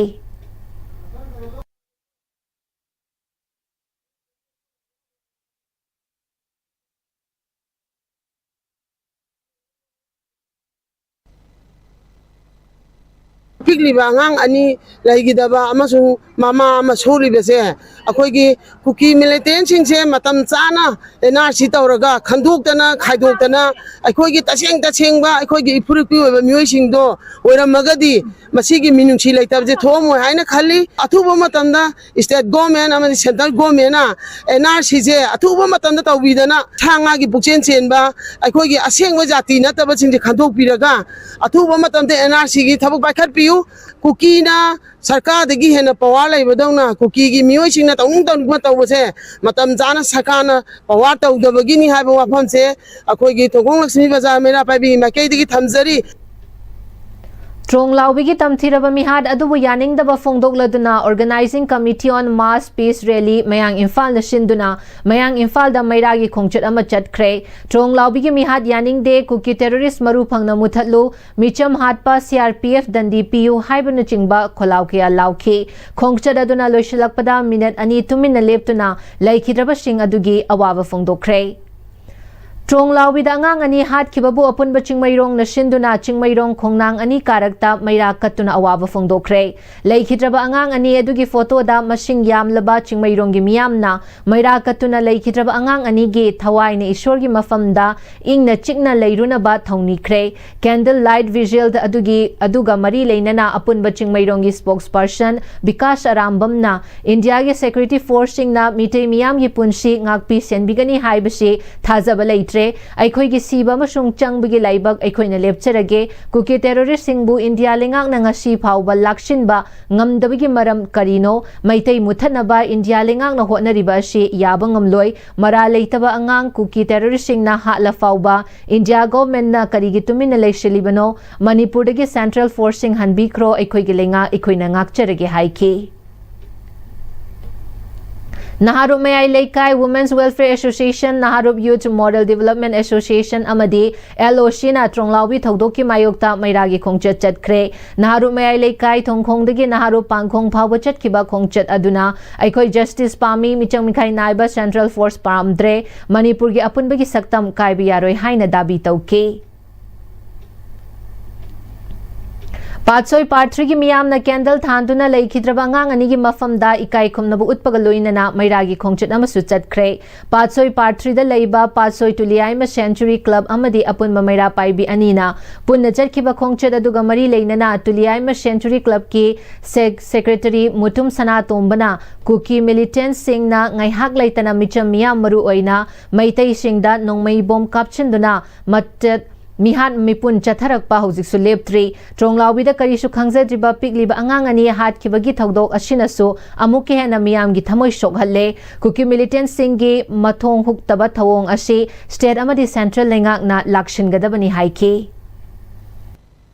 ꯄꯤꯛꯂꯤꯕ ꯑꯉꯥꯡ ꯑꯅꯤ ꯂꯩꯈꯤꯗꯕ ꯑꯃꯁꯨꯡ ꯃꯃꯥ ꯑꯃ ꯁꯣꯛꯂꯤꯕꯁꯦ ꯑꯩꯈꯣꯏꯒꯤ ꯀꯨꯀꯤ militantꯁꯤꯡꯁꯦ ꯃꯇꯝ ꯆꯥꯅ N R C ꯇꯧꯔꯒ ꯈꯟꯗꯣꯛꯇꯅ ꯈꯥꯏꯗꯣꯛꯇꯅ ꯑꯩꯈꯣꯏꯒꯤ ꯇꯁꯦꯡ ꯇꯁꯦꯡꯕ ꯑꯩꯈꯣꯏꯒꯤ ꯏꯐꯨꯔꯨꯞꯀꯤ ꯑꯣꯏꯕ ꯃꯤꯑꯣꯏꯁꯤꯡꯗꯣ ꯑꯣꯏꯔꯝꯃꯒꯗꯤ ꯃꯁꯤꯒꯤ ꯃꯤꯅꯨꯡꯁꯤ ꯂꯩꯇꯕꯁꯦ ꯊꯣꯛꯑꯝꯃꯣꯏ ꯍꯥꯏꯅ ꯈꯜꯂꯤ꯫ ꯑꯊꯨꯕ ꯃꯇꯝꯗ state government ꯑꯃꯗꯤ central governmentꯅ N R Cꯁꯦ ꯑꯊꯨꯕ ꯃꯇꯝꯗ ꯇꯧꯕꯤꯗꯅ ꯁꯥ ꯉꯥꯒꯤ ꯄꯨꯛꯆꯦꯟ ꯆꯦꯟꯕ ꯑꯩꯈꯣꯏꯒꯤ ꯑꯁꯦꯡꯕ ꯖꯥꯇꯤ ꯅꯠꯇꯕꯁꯤꯡꯁꯦ ꯈꯟꯗꯣꯛꯄꯤꯔꯒ ꯑꯊꯨꯕ ꯃꯇꯝꯗ N R Cꯒꯤ ꯊꯕꯛ ꯄꯥꯏꯈꯠꯄꯤꯌꯨ꯫ ꯀꯨꯀꯤꯅ ꯁꯔꯀꯥꯔꯗꯒꯤ ꯍꯦꯟꯅ ꯄꯋꯥꯔ ꯂꯩꯕꯗꯧꯅ ꯀꯨꯀꯤꯒꯤ ꯃꯤꯑꯣꯏꯁꯤꯡꯅ ꯇꯧꯅꯤꯡ ꯇꯧꯅꯤꯡꯕ ꯇꯧꯕꯁꯦ ꯃꯇꯝ ꯆꯥꯅ ꯁꯔꯀꯥꯔꯅ ꯄꯋꯥꯔ ꯇꯧꯗꯕꯒꯤꯅꯤ ꯍꯥꯏꯕ ꯋꯥꯐꯝꯁꯦ ꯑꯩꯈꯣꯏꯒꯤ ꯊꯣꯡꯈꯣꯡ ꯂꯛꯁꯃꯤ ꯕꯖꯥꯔ ꯃꯩꯔꯥ ꯄꯥꯏꯕꯤ ꯃꯥꯏꯀꯩꯗꯒꯤ ꯊꯝꯖꯔꯤ꯫ ꯇ꯭ꯔꯣꯡꯂꯥꯎꯕꯤꯒꯤ ꯇꯝꯊꯤꯔꯕ ꯃꯤꯍꯥꯠ ꯑꯗꯨꯕꯨ ꯌꯥꯅꯤꯡꯗꯕ ꯐꯣꯡꯗꯣꯛꯂꯗꯨꯅ Organising Committee on Mass Peace Rally ꯃꯌꯥꯡ ꯏꯝꯐꯥꯜꯅ ꯁꯤꯟꯗꯨꯅ ꯃꯌꯥꯡ ꯏꯝꯐꯥꯜꯗ ꯃꯩꯔꯥꯒꯤ ꯈꯣꯡꯆꯠ ꯑꯃ ꯆꯠꯈ꯭ꯔꯦ꯫ ꯇ꯭ꯔꯣꯡꯂꯥꯎꯕꯤꯒꯤ ꯃꯤꯍꯥꯠ ꯌꯥꯅꯤꯡꯗꯦ, ꯀꯨꯀꯤ terrorist ꯃꯔꯨ ꯐꯪꯅ ꯃꯨꯊꯠꯂꯨ, ꯃꯤꯆꯝ ꯍꯥꯠꯄ C R P F ꯗꯟꯗꯤ ꯄꯤꯌꯨ ꯍꯥꯏꯕꯅꯆꯤꯡꯕ ꯈꯣꯜꯂꯥꯎ ꯀꯌꯥ ꯂꯥꯎꯈꯤ꯫ ꯈꯣꯡꯆꯠ ꯑꯗꯨꯅ ꯂꯣꯏꯁꯤꯜꯂꯛꯄꯗ ꯃꯤꯅꯠ ꯑꯅꯤ ꯇꯨꯃꯤꯟꯅ ꯂꯦꯞꯇꯨꯅ ꯂꯩꯈꯤꯗ꯭ꯔꯕꯁꯤꯡ ꯑꯗꯨꯒꯤ ꯑꯋꯥꯕ ꯐꯣꯡꯗꯣꯛꯈ꯭ꯔꯦ꯫ ꯇ꯭ꯔꯣꯡꯂꯥꯎꯕꯤꯗ ꯑꯉꯥꯡ ꯑꯅꯤ ꯍꯥꯠꯈꯤꯕꯕꯨ ꯑꯄꯨꯟꯕ ꯆꯤꯡꯃꯩꯔꯣꯡꯅ ꯁꯤꯟꯗꯨꯅ ꯆꯤꯡꯃꯩꯔꯣꯡ ꯈꯣꯡꯅꯥꯡ ꯑꯅꯤ ꯀꯥꯔꯛꯇ ꯃꯩꯔꯥ ꯀꯠꯇꯨꯅ ꯑꯋꯥꯕ ꯐꯣꯡꯗꯣꯛꯈ꯭ꯔꯦ꯫ ꯂꯩꯈꯤꯗ꯭ꯔꯕ ꯑꯉꯥꯡ ꯑꯅꯤ ꯑꯗꯨꯒꯤ ꯐꯣꯇꯣꯗ ꯃꯁꯤꯡ ꯌꯥꯝꯂꯕ ꯆꯤꯡꯃꯩꯔꯣꯡꯒꯤ ꯃꯤꯌꯥꯝꯅ ꯃꯩꯔꯥ ꯀꯠꯇꯨꯅ ꯂꯩꯈꯤꯗ꯭ꯔꯕ ꯑꯉꯥꯡ ꯑꯅꯤꯒꯤ ꯊꯋꯥꯏꯅ ꯏꯁꯣꯔꯒꯤ ꯃꯐꯝꯗ ꯏꯪꯅ ꯆꯤꯛꯅ ꯂꯩꯔꯨꯅꯕ ꯊꯧꯅꯤꯈ꯭ꯔꯦ꯫ Candle light vigil ꯑꯗꯨꯒꯤ, ꯑꯗꯨꯒ ꯃꯔꯤ ꯂꯩꯅꯅ ꯑꯄꯨꯟꯕ ꯆꯤꯡꯃꯩꯔꯣꯡꯒꯤ spokesperson ꯕꯤꯀꯥꯁ ꯑꯔꯥꯝꯕꯝꯅ ꯏꯟꯗꯤꯌꯥꯒꯤ security forceꯁꯤꯡꯅ ꯃꯤꯇꯩ ꯃꯤꯌꯥꯝꯒꯤ ꯄꯨꯟꯁꯤ ꯉꯥꯛꯄꯤ ꯁꯦꯟꯕꯤꯒꯅꯤ ꯍꯥꯏꯕꯁꯤ ꯊꯥꯖꯕ ꯂꯩꯇ꯭ꯔꯦ꯫ ꯑꯩꯈꯣꯏꯒꯤ ꯁꯤꯕ ꯑꯃꯁꯨꯡ ꯆꯪꯕꯒꯤ ꯂꯥꯏꯕꯛ ꯑꯩꯈꯣꯏꯅ ꯂꯦꯞꯆꯔꯒꯦ꯫ ꯀꯨꯀꯤ terroristꯁꯤꯡꯕꯨ ꯏꯟꯗꯤꯌꯥ ꯂꯩꯉꯥꯛꯅ ꯉꯁꯤ ꯐꯥꯎꯕ ꯂꯥꯛꯁꯤꯟꯕ ꯉꯝꯗꯕꯒꯤ ꯃꯔꯝ ꯀꯔꯤꯅꯣ? ꯃꯩꯇꯩ ꯃꯨꯊꯠꯅꯕ ꯏꯟꯗꯤꯌꯥ ꯂꯩꯉꯥꯛꯅ ꯍꯣꯠꯅꯔꯤꯕ ꯑꯁꯤ ꯌꯥꯕ ꯉꯝꯂꯣꯏ꯫ ꯃꯔꯥꯜ ꯂꯩꯇꯕ ꯑꯉꯥꯡ ꯀꯨꯀꯤ terroristꯁꯤꯡꯅ ꯍꯥꯠꯂ ꯐꯥꯎꯕ ꯏꯟꯗꯤꯌꯥ governmentꯅ ꯀꯔꯤꯒꯤ ꯇꯨꯃꯤꯟꯅ ꯂꯩꯁꯤꯜꯂꯤꯕꯅꯣ? ꯃꯅꯤꯄꯨꯔꯗꯒꯤ central forceꯁꯤꯡ ꯍꯟꯕꯤꯈ꯭ꯔꯣ, ꯑꯩꯈꯣꯏꯒꯤ ꯂꯩꯉꯥꯛ ꯑꯩꯈꯣꯏꯅ ꯉꯥꯛꯆꯔꯒꯦ ꯍꯥꯏꯈꯤ꯫ ꯅꯍꯥꯔꯨꯞ ꯃꯌꯥꯏ ꯂꯩꯀꯥꯏ, Women's Welfare Association, ꯅꯍꯥꯔꯨꯞ Youth Model Development Association ꯑꯃꯗꯤ L O Cꯅ ꯇ꯭ꯔꯣꯡꯂꯥꯎꯕꯤ ꯊꯧꯗꯣꯛꯀꯤ ꯃꯥꯌꯣꯛꯇ ꯃꯩꯔꯥꯒꯤ ꯈꯣꯡꯆꯠ ꯆꯠꯈ꯭ꯔꯦ꯫ ꯅꯍꯥꯔꯨꯞ ꯃꯌꯥꯏ ꯂꯩꯀꯥꯏ ꯊꯣꯡꯈꯣꯡꯗꯒꯤ ꯅꯍꯥꯔꯨꯞ ꯄꯥꯡꯈꯣꯡ ꯐꯥꯎꯕ ꯆꯠꯈꯤꯕ ꯈꯣꯡꯆꯠ ꯑꯗꯨꯅ ꯑꯩꯈꯣꯏ justice ꯄꯥꯝꯃꯤ, ꯃꯤꯆꯪ ꯃꯤꯈꯥꯏ ꯅꯥꯏꯕ central force ꯄꯥꯝꯗ꯭ꯔꯦ, ꯃꯅꯤꯄꯨꯔꯒꯤ ꯑꯄꯨꯟꯕꯒꯤ ꯁꯛꯇꯝ ꯀꯥꯏꯕ ꯌꯥꯔꯣꯏ ꯍꯥꯏꯅ ꯗꯥꯕꯤ ꯇꯧꯈꯤ꯫ ꯄꯥꯠꯁꯣꯏ Part Threeꯒꯤ ꯃꯤꯌꯥꯝꯅ candle ꯊꯥꯟꯗꯨꯅ ꯂꯩꯈꯤꯗ꯭ꯔꯕ ꯑꯉꯥꯡ ꯑꯅꯤꯒꯤ ꯃꯐꯝꯗ ꯏꯀꯥꯏ ꯈꯨꯝꯅꯕ ꯎꯠꯄꯒ ꯂꯣꯏꯅꯅ ꯃꯩꯔꯥꯒꯤ ꯈꯣꯡꯆꯠ ꯑꯃꯁꯨ ꯆꯠꯈ꯭ꯔꯦ꯫ ꯄꯥꯠꯁꯣꯏ Part Threeꯗ ꯂꯩꯕ ꯄꯥꯠꯁꯣꯏ ꯇꯨꯂꯤꯌꯥꯏꯃ Century Club ꯑꯃꯗꯤ ꯑꯄꯨꯟꯕ ꯃꯩꯔꯥ ꯄꯥꯏꯕꯤ ꯑꯅꯤꯅ ꯄꯨꯟꯅ ꯆꯠꯈꯤꯕ ꯈꯣꯡꯆꯠ ꯑꯗꯨꯒ ꯃꯔꯤ ꯂꯩꯅꯅ ꯇꯨꯂꯤꯌꯥꯏꯃ Century Clubꯀꯤ sec-, secretary ꯃꯨꯇꯨꯝ ꯁꯅꯥꯇꯣꯝꯕꯅ ꯀꯨꯀꯤ militantꯁꯤꯡꯅ ꯉꯥꯏꯍꯥꯛ ꯂꯩꯇꯅ ꯃꯤꯆꯝ ꯃꯤꯌꯥꯝ, ꯃꯔꯨ ꯑꯣꯏꯅ ꯃꯩꯇꯩꯁꯤꯡꯗ ꯅꯣꯡꯃꯩ ꯕꯣꯝ ꯀꯥꯞꯁꯤꯟꯗꯨꯅ ꯃꯇꯠ ꯃꯤꯍꯥꯠ ꯃꯤꯄꯨꯟ ꯆꯠꯊꯔꯛꯄ ꯍꯧꯖꯤꯛꯁꯨ ꯂꯦꯞꯇ꯭ꯔꯤ꯫ ꯇ꯭ꯔꯣꯡꯂꯥꯎꯕꯤꯗ ꯀꯔꯤꯁꯨ ꯈꯪꯖꯗ꯭ꯔꯤꯕ ꯄꯤꯛꯂꯤꯕ ꯑꯉꯥꯡ ꯑꯅꯤ ꯍꯥꯠꯈꯤꯕꯒꯤ ꯊꯧꯗꯣꯛ ꯑꯁꯤꯅꯁꯨ ꯑꯃꯨꯛꯀ ꯍꯦꯟꯅ ꯃꯤꯌꯥꯝꯒꯤ ꯊꯃꯣꯏ ꯁꯣꯛꯍꯜꯂꯦ꯫ ꯀꯨꯀꯤ ꯃꯤꯂꯤꯇꯦꯟꯁꯤꯡꯒꯤ ꯃꯊꯣꯡ ꯍꯨꯛꯇꯕ ꯊꯧꯑꯣꯡ ꯑꯁꯤ ꯁ꯭ꯇꯦꯠ ꯑꯃꯗꯤ ꯁꯦꯟꯇ꯭ꯔꯦꯜ ꯂꯩꯉꯥꯛꯅ ꯂꯥꯛꯁꯤꯟꯒꯗꯕꯅꯤ ꯍꯥꯏꯈꯤ꯫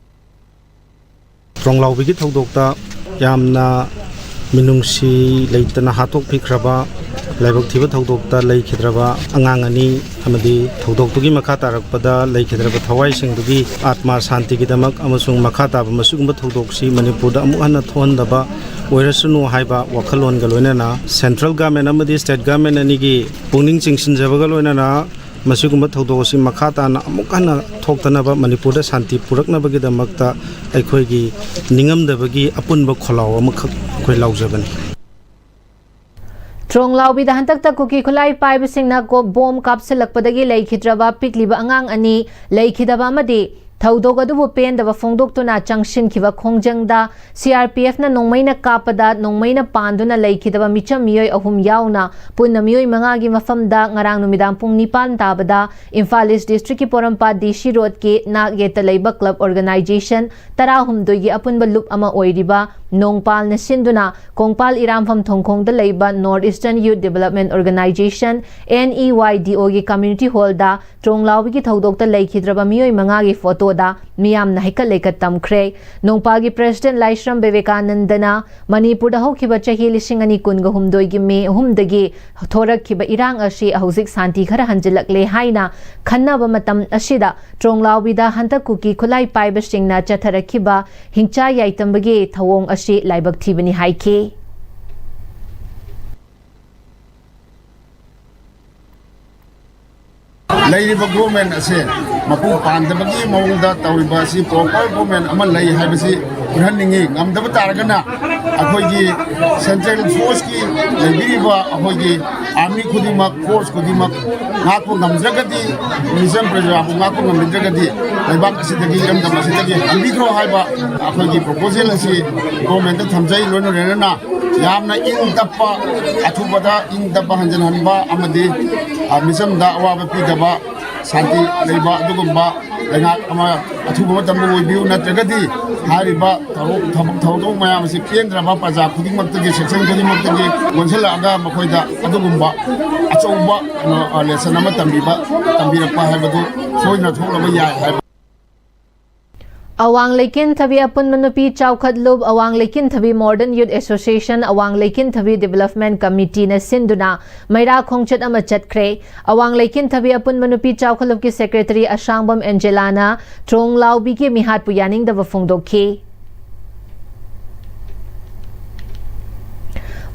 ꯇ꯭ꯔꯣꯡꯂꯥꯎꯕꯤꯒꯤ ꯊꯧꯗꯣꯛꯇ ꯌꯥꯝꯅ ꯃꯤꯅꯨꯡꯁꯤ ꯂꯩꯇꯅ ꯍꯥꯠꯇꯣꯛꯄꯤꯈ꯭ꯔꯕ, ꯂꯥꯏꯕꯛ ꯊꯤꯕ ꯊꯧꯗꯣꯛꯇ ꯂꯩꯈꯤꯗ꯭ꯔꯕ ꯑꯉꯥꯡ ꯑꯅꯤ ꯑꯃꯗꯤ ꯊꯧꯗꯣꯛꯇꯨꯒꯤ ꯃꯈꯥ ꯇꯥꯔꯛꯄꯗ ꯂꯩꯈꯤꯗ꯭ꯔꯕ ꯊꯋꯥꯏꯁꯤꯡꯗꯨꯒꯤ ꯑꯥꯠꯃꯥ ꯁꯥꯟꯇꯤꯒꯤꯗꯃꯛ ꯑꯃꯁꯨꯡ ꯃꯈꯥ ꯇꯥꯕ ꯃꯁꯤꯒꯨꯝꯕ ꯊꯧꯗꯣꯛꯁꯤ ꯃꯅꯤꯄꯨꯔꯗ ꯑꯃꯨꯛ ꯍꯟꯅ ꯊꯣꯛꯍꯟꯗꯕ ꯑꯣꯏꯔꯁꯅꯨ ꯍꯥꯏꯕ ꯋꯥꯈꯜꯂꯣꯟꯒ ꯂꯣꯏꯅꯅ central government ꯑꯃꯗꯤ state government ꯑꯅꯤꯒꯤ ꯄꯨꯛꯅꯤꯡ ꯆꯤꯡꯁꯤꯟꯖꯕꯒ ꯂꯣꯏꯅꯅ ꯃꯁꯤꯒꯨꯝꯕ ꯊꯧꯗꯣꯛ ꯑꯁꯤ ꯃꯈꯥ ꯇꯥꯅ ꯑꯃꯨꯛ ꯍꯟꯅ ꯊꯣꯛꯇꯅꯕ, ꯃꯅꯤꯄꯨꯔꯗ ꯁꯥꯟꯇꯤ ꯄꯨꯔꯛꯅꯕꯒꯤꯗꯃꯛꯇ ꯑꯩꯈꯣꯏꯒꯤ ꯅꯤꯡꯉꯝꯗꯕꯒꯤ ꯑꯄꯨꯟꯕ ꯈꯣꯜꯂꯥꯎ ꯑꯃꯈꯛ ꯑꯩꯈꯣꯏ ꯂꯥꯎꯖꯕꯅꯤ꯫ ꯇ꯭ꯔꯣꯡꯂꯥꯎꯕꯤꯗ ꯍꯟꯗꯛꯇ ꯀꯨꯀꯤ ꯈꯨꯠꯂꯥꯏ ꯄꯥꯏꯕꯁꯤꯡꯅ ꯀꯣ-, ꯕꯣꯝ ꯀꯥꯞꯁꯤꯜꯂꯛꯄꯗꯒꯤ ꯂꯩꯈꯤꯗ꯭ꯔꯕ ꯄꯤꯛꯂꯤꯕ ꯑꯉꯥꯡ ꯑꯅꯤ ꯂꯩꯈꯤꯗꯕ ꯑꯃꯗꯤ ꯊꯧꯗꯣꯛ ꯑꯗꯨꯕꯨ ꯄꯦꯟꯗꯕ ꯐꯣꯡꯗꯣꯛꯇꯨꯅ ꯆꯪꯁꯤꯟꯈꯤꯕ ꯈꯣꯡꯖꯪꯗ ꯁꯤ ꯑꯥꯔ ꯄꯤ ꯑꯦꯐꯅ ꯅꯣꯡꯃꯩꯅ ꯀꯥꯞꯄꯗ ꯅꯣꯡꯃꯩꯅ ꯄꯥꯟꯗꯨꯅ ꯂꯩꯈꯤꯗꯕ ꯃꯤꯆꯝ ꯃꯤꯑꯣꯏ ꯑꯍꯨꯝ ꯌꯥꯎꯅ ꯄꯨꯟꯅ ꯃꯤꯑꯣꯏ ꯃꯉꯥꯒꯤ ꯃꯐꯝꯗ ꯉꯔꯥꯡ ꯅꯨꯃꯤꯗꯥꯡ ꯄꯨꯡ ꯅꯤꯄꯥꯟ ꯇꯥꯕꯗ ꯏꯝꯐꯥꯜ ꯏꯁ ꯗꯤꯁꯇ꯭ꯔꯤꯛꯀꯤ ꯄꯣꯔꯣꯝꯄꯥꯠ ꯗꯤ ꯁꯤ ꯔꯣꯗꯀꯤ ꯅꯥꯛ ꯌꯦꯠꯇ ꯂꯩꯕ ꯀ꯭ꯂꯕ ꯑꯣꯔꯒꯅꯥꯏꯖꯦꯁꯟ ꯇꯔꯥꯍꯨꯝꯗꯣꯏꯒꯤ ꯑꯄꯨꯟꯕ ꯂꯨꯞ ꯑꯃ ꯑꯣꯏꯔꯤꯕ ꯅꯣꯡꯄꯥꯜꯅ ꯁꯤꯟꯗꯨꯅ ꯀꯣꯡꯄꯥꯜ ꯏꯔꯥꯝꯐꯝ ꯊꯣꯡꯈꯣꯡꯗ ꯂꯩꯕ North Eastern Youth Development Organization, N E Y D O, ꯒꯤ community hall ꯗ ꯇ꯭ꯔꯣꯡꯂꯥꯎꯕꯤꯒꯤ ꯊꯧꯗꯣꯛꯇ ꯂꯩꯈꯤꯗ꯭ꯔꯕ ꯃꯤꯑꯣꯏ ꯃꯉꯥꯒꯤ ꯐꯣꯇꯣꯗ ꯃꯤꯌꯥꯝꯅ ꯍꯩꯀꯠ ꯂꯩꯀꯠ ꯇꯝꯈ꯭ꯔꯦ꯫ ꯅꯣꯡꯄꯥꯜꯒꯤ president ꯂꯥꯏꯁ꯭ꯔꯝ ꯕꯤꯕꯦꯀꯥꯅꯟꯗꯅ ꯃꯅꯤꯄꯨꯔꯗ ꯍꯧꯈꯤꯕ ꯆꯍꯤ ꯂꯤꯁꯤꯡ ꯑꯅꯤ ꯀꯨꯟꯒ ꯍꯨꯝꯗꯣꯏꯒꯤ ꯃꯦ ꯑꯍꯨꯝꯗꯒꯤ ꯊꯣꯔꯛꯈꯤꯕ ꯏꯔꯥꯡ ꯑꯁꯤ ꯍꯧꯖꯤꯛ ꯁꯥꯟꯇꯤ ꯈꯔ ꯍꯟꯖꯤꯜꯂꯛꯂꯦ ꯍꯥꯏꯅ ꯈꯟꯅꯕ ꯃꯇꯝ ꯑꯁꯤꯗ ꯇ꯭ꯔꯣꯡꯂꯥꯎꯕꯤꯗ ꯍꯟꯗꯛ ꯀꯨꯀꯤ ꯈꯨꯠꯂꯥꯏ ꯄꯥꯏꯕꯁꯤꯡꯅ ꯆꯠꯊꯔꯛꯈꯤꯕ ꯍꯤꯡꯆꯥ ꯌꯥꯏꯇꯝꯕꯒꯤ ꯊꯧꯑꯣꯡ ꯑꯁꯤ ꯂꯥꯏꯕꯛ ꯊꯤꯕꯅꯤ ꯍꯥꯏꯈꯤ꯫ ꯂꯩꯔꯤꯕ government ꯑꯁꯦ ꯃꯄꯨꯡ ꯄꯥꯟꯗꯕꯒꯤ ꯃꯑꯣꯡꯗ ꯇꯧꯔꯤꯕ ꯑꯁꯤ proper government ꯑꯃ ꯂꯩ ꯍꯥꯏꯕꯁꯤ ꯎꯠꯍꯟꯅꯤꯡꯏ꯫ ꯉꯝꯗꯕ ꯇꯥꯔꯒꯅ ꯑꯩꯈꯣꯏꯒꯤ central forceꯀꯤ ꯂꯩꯕꯤꯔꯤꯕ ꯑꯩꯈꯣꯏꯒꯤ army ꯈꯨꯗꯤꯡꯃꯛ, force ꯈꯨꯗꯤꯡꯃꯛ ꯉꯥꯛꯄ ꯉꯝꯗ꯭ꯔꯒꯗꯤ, ꯃꯤꯆꯝ ꯄ꯭ꯔꯖꯥꯕꯨ ꯉꯥꯛꯄ ꯉꯝꯕꯤꯗ꯭ꯔꯒꯗꯤ ꯂꯩꯕꯥꯛ ꯑꯁꯤꯗꯒꯤ, ꯏꯔꯝꯗꯝ ꯑꯁꯤꯗꯒꯤ ꯍꯟꯕꯤꯈ꯭ꯔꯣ ꯍꯥꯏꯕ ꯑꯩꯈꯣꯏꯒꯤ proposal ꯑꯁꯤ governmentꯇ ꯊꯝꯖꯩ꯫ ꯂꯣꯏꯅ ꯂꯣꯏꯅꯅ ꯌꯥꯝꯅ ꯏꯪ ꯇꯞꯄ, ꯑꯊꯨꯕꯗ ꯏꯪ ꯇꯞꯄ ꯍꯟꯖꯤꯟꯍꯟꯕ ꯑꯃꯗꯤ, ꯑ, ꯃꯤꯆꯝꯗ ꯑꯋꯥꯕ ꯄꯤꯗꯕ, ꯁꯥꯟꯇꯤ ꯂꯩꯕ ꯑꯗꯨꯒꯨꯝꯕ ꯂꯩꯉꯥꯛ ꯑꯃ ꯑꯊꯨꯕ ꯃꯇꯝꯗ ꯑꯣꯏꯕꯤꯌꯨ, ꯅꯠꯇ꯭ꯔꯒꯗꯤ ꯍꯥꯏꯔꯤꯕ ꯊꯕꯛ ꯊꯕꯛ ꯊꯧꯗꯣꯛ ꯃꯌꯥꯝ ꯑꯁꯤ ꯄꯦꯟꯗ꯭ꯔꯕ ꯄ꯭ꯔꯖꯥ ꯈꯨꯗꯤꯡꯃꯛꯇꯒꯤ, ꯁꯦꯛꯁꯟ ꯈꯨꯗꯤꯡꯃꯛꯇꯒꯤ ꯑꯣꯟꯁꯤꯜꯂꯛꯑꯒ ꯃꯈꯣꯏꯗ ꯑꯗꯨꯒꯨꯝꯕ ꯑꯆꯧꯕ ꯀꯩꯅꯣ, ꯑ, ꯂꯦꯁꯟ ꯑꯃ ꯇꯝꯕꯤꯕ ꯇꯝꯕꯤꯔꯛꯄ ꯍꯥꯏꯕꯗꯨ ꯁꯣꯏꯗꯅ ꯊꯣꯛꯂꯕ ꯌꯥꯏ ꯍꯥꯏꯕ꯫ ꯑꯋꯥꯡ ꯂꯩꯀꯦꯟꯊꯕꯤ ꯑꯄꯨꯟꯕ ꯅꯨꯄꯤ ꯆꯥꯎꯈꯠꯂꯨꯞ, ꯑꯋꯥꯡ ꯂꯩꯀꯦꯟꯊꯕꯤ Modern Youth Association, ꯑꯋꯥꯡ ꯂꯩꯀꯦꯟꯊꯕꯤ Development Committeeꯅ ꯁꯤꯟꯗꯨꯅ ꯃꯩꯔꯥ ꯈꯣꯡꯆꯠ ꯑꯃ ꯆꯠꯈ꯭ꯔꯦ꯫ ꯑꯋꯥꯡ ꯂꯩꯀꯦꯟꯊꯕꯤ ꯑꯄꯨꯟꯕ ꯅꯨꯄꯤ ꯆꯥꯎꯈꯠꯂꯨꯞꯀꯤ Secretary ꯑꯁꯥꯡꯕꯝ ꯑꯦꯟꯖꯦꯂꯥꯅ ꯇ꯭ꯔꯣꯡꯂꯥꯎꯕꯤꯒꯤ ꯃꯤꯍꯥꯠꯄꯨ ꯌꯥꯅꯤꯡꯗꯕ ꯐꯣꯡꯗꯣꯛꯈꯤ꯫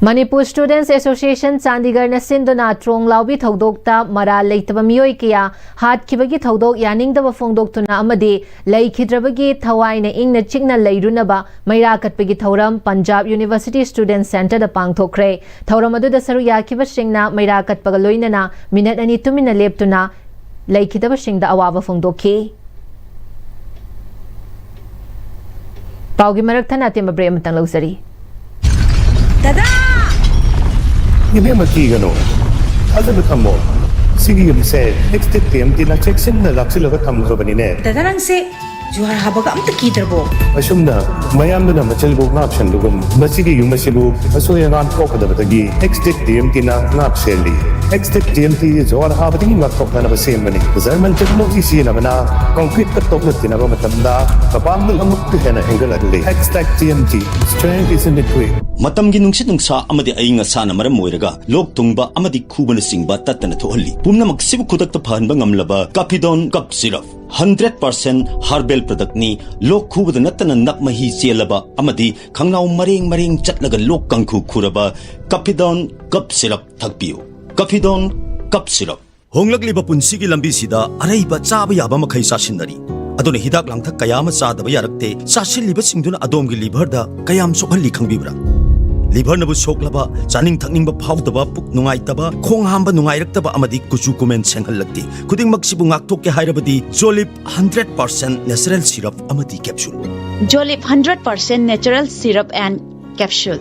ꯃꯅꯤꯄꯨꯔ Students Association ꯆꯥꯟꯗꯤꯒꯔꯅ ꯁꯤꯟꯗꯨꯅ ꯇ꯭ꯔꯣꯡꯂꯥꯎꯕꯤ ꯊꯧꯗꯣꯛꯇ ꯃꯔꯥꯜ ꯂꯩꯇꯕ ꯃꯤꯑꯣꯏ ꯀꯌꯥ ꯍꯥꯠꯈꯤꯕꯒꯤ ꯊꯧꯗꯣꯛ ꯌꯥꯅꯤꯡꯗꯕ ꯐꯣꯡꯗꯣꯛꯇꯨꯅ ꯑꯃꯗꯤ ꯂꯩꯈꯤꯗ꯭ꯔꯕꯒꯤ ꯊꯋꯥꯏꯅ ꯏꯪꯅ ꯆꯤꯛꯅ ꯂꯩꯔꯨꯅꯕ ꯃꯩꯔꯥ ꯀꯠꯄꯒꯤ ꯊꯧꯔꯝ ꯄꯟꯖꯥꯕ University Student Centreꯗ ꯄꯥꯡꯊꯣꯛꯈ꯭ꯔꯦ꯫ ꯊꯧꯔꯝ ꯑꯗꯨꯗ ꯁꯔꯨꯛ ꯌꯥꯈꯤꯕꯁꯤꯡꯅ ꯃꯩꯔꯥ ꯀꯠꯄꯒ ꯂꯣꯏꯅꯅ ꯃꯤꯅꯠ ꯑꯅꯤ ꯇꯨꯃꯤꯟꯅ ꯂꯦꯞꯇꯨꯅ ꯂꯩꯈꯤꯗꯕꯁꯤꯡꯗ ꯑꯋꯥꯕ ꯐꯣꯡꯗꯣꯛꯈꯤ꯫ ꯄꯥꯎꯒꯤ ꯃꯔꯛ ꯊꯠꯅ ꯑꯇꯦꯟꯕ break ꯑꯃꯇꯪ ꯂꯧꯖꯔꯤ꯫ ꯗꯗꯥ! ꯏꯕꯦꯝꯃ, ꯀꯤꯒꯅꯨ꯫ ꯊꯥꯖꯕ ꯊꯝꯃꯣ꯫ ꯁꯤꯒꯤ ꯌꯨꯝꯁꯦ ꯑꯦꯛꯁ ꯇꯤꯛ ꯇꯤ ꯑꯦꯝ ꯇꯤꯅ ꯆꯦꯛꯁꯤꯟꯅ ꯂꯥꯛꯁꯤꯜꯂꯒ ꯊꯝꯈ꯭ꯔꯕꯅꯤꯅꯦ꯫ ꯗꯗꯥ, ꯅꯪꯁꯦ ꯖꯨꯍꯥꯔ ꯍꯥꯕꯒ ꯑꯝꯇ ꯀꯤꯗ꯭ꯔꯕꯣ? ꯑꯁꯨꯝꯅ ꯃꯌꯥꯝꯗꯨꯅ ꯃꯆꯤꯜꯕꯨ ꯉꯥꯛꯁꯦꯟꯕꯒꯨꯝ, ꯃꯁꯤꯒꯤ ꯌꯨꯝ ꯑꯁꯤꯕꯨ ꯑꯁꯣꯏ ꯑꯉꯥꯝ ꯊꯣꯛꯀꯗꯕꯗꯒꯤ ꯑꯦꯛꯁ ꯇꯤꯛ ꯇꯤ ꯑꯦꯝ ꯇꯤꯅ ꯉꯥꯛ ꯁꯦꯜꯂꯤ꯫ ꯑꯦꯛꯁ ꯇꯤꯛ ꯇꯤ ꯑꯦꯝ ꯇꯤ ꯖꯨꯍꯥꯔ ꯍꯥꯕꯗꯒꯤ ꯉꯥꯛꯊꯣꯛꯅꯅꯕ ꯁꯦꯝꯕꯅꯤ꯫ ꯖꯔꯃꯟ ꯇꯦꯛꯅꯣꯂꯣꯖꯤ ꯁꯤꯖꯤꯟꯅꯕꯅ ꯀꯣꯡꯀ꯭ꯔꯤꯠꯀ ꯇꯣꯛꯅ ꯇꯤꯟꯅꯕ ꯃꯇꯝꯗ ꯃꯄꯥꯡꯒꯜ ꯑꯃꯨꯛꯀ ꯍꯦꯟꯅ ꯍꯦꯟꯒꯠꯍꯜꯂꯤ꯫ ꯑꯦꯛꯁ ꯇꯤꯛ T M T, strength is in liquid. ꯃꯇꯝꯒꯤ ꯅꯨꯡꯁꯤꯠ ꯅꯨꯡꯁꯥ ꯑꯃꯗꯤ ꯑꯏꯪ ꯑꯁꯥꯅ ꯃꯔꯝ ꯑꯣꯏꯔꯒ ꯂꯣꯛ ꯊꯨꯡꯕ ꯑꯃꯗꯤ ꯈꯨꯕꯅꯆꯤꯡꯕ ꯇꯠꯇꯅ ꯊꯣꯛꯍꯜꯂꯤ꯫ ꯄꯨꯝꯅꯃꯛꯁꯤꯕꯨ ꯈꯨꯗꯛꯇ ꯐꯍꯟꯕ ꯉꯝꯂꯕ ꯀꯥꯐꯤꯗꯣꯟ cup syrup. Hundred percent herbal ꯄ꯭ꯔꯗꯛꯅꯤ꯫ ꯂꯣꯛ ꯈꯨꯕꯗ ꯅꯠꯇꯅ ꯅꯞ ꯃꯍꯤ ꯆꯦꯜꯂꯕ ꯑꯃꯗꯤ ꯈꯪꯅꯥꯎ ꯃꯔꯦꯡ ꯃꯔꯦꯡ ꯆꯠꯂꯒ ꯂꯣꯛ ꯀꯥꯡꯈꯨ ꯈꯨꯔꯕ ꯀꯥꯐꯤꯗꯣꯟ ꯀꯞ ꯁꯤꯔꯞ ꯊꯛꯄꯤꯌꯨ꯫ ꯀꯥꯐꯤꯗꯣꯟ cup syrup. ꯍꯣꯡꯂꯛꯂꯤꯕ ꯄꯨꯟꯁꯤꯒꯤ ꯂꯝꯕꯤꯁꯤꯗ ꯑꯔꯩꯕ ꯆꯥꯕ ꯌꯥꯕ ꯃꯈꯩ ꯆꯥꯁꯤꯟꯅꯔꯤ꯫ ꯑꯗꯨꯅ ꯍꯤꯗꯥꯛ ꯂꯥꯡꯊꯛ ꯀꯌꯥ ꯑꯃ ꯆꯥꯗꯕ ꯌꯥꯔꯛꯇꯦ꯫ ꯆꯥꯁꯤꯜꯂꯤꯕꯁꯤꯡꯗꯨꯅ ꯑꯗꯣꯝꯒꯤ ꯂꯤꯚꯔꯗ ꯀꯌꯥꯝ ꯁꯣꯛꯍꯜꯂꯤ ꯈꯪꯕꯤꯕ꯭ꯔꯥ? ꯂꯤꯚꯔꯅꯕꯨ ꯁꯣꯛꯂꯕ, ꯆꯥꯅꯤꯡ ꯊꯛꯅꯤꯡꯕ ꯐꯥꯎꯗꯕ, ꯄꯨꯛ ꯅꯨꯡꯉꯥꯏꯇꯕ, ꯈꯣꯡ ꯍꯥꯝꯕ ꯅꯨꯡꯉꯥꯏꯔꯛꯇꯕ ꯑꯃꯗꯤ ꯀꯨꯆꯨ ꯀꯨꯃꯦꯟ ꯁꯦꯡꯍꯜꯂꯛꯇꯦ꯫ ꯈꯨꯗꯤꯡꯃꯛꯁꯤꯕꯨ ꯉꯥꯛꯊꯣꯛꯀꯦ ꯍꯥꯏꯔꯕꯗꯤ ꯖꯣꯂꯤꯞ ꯍꯟꯗ꯭ꯔꯦꯠ ꯄꯥꯔꯁꯦꯟ ꯅꯦꯆꯔꯦꯜ ꯁꯤꯔꯞ ꯑꯃꯗꯤ capsule. Jolip hundred percent natural syrup and capsule.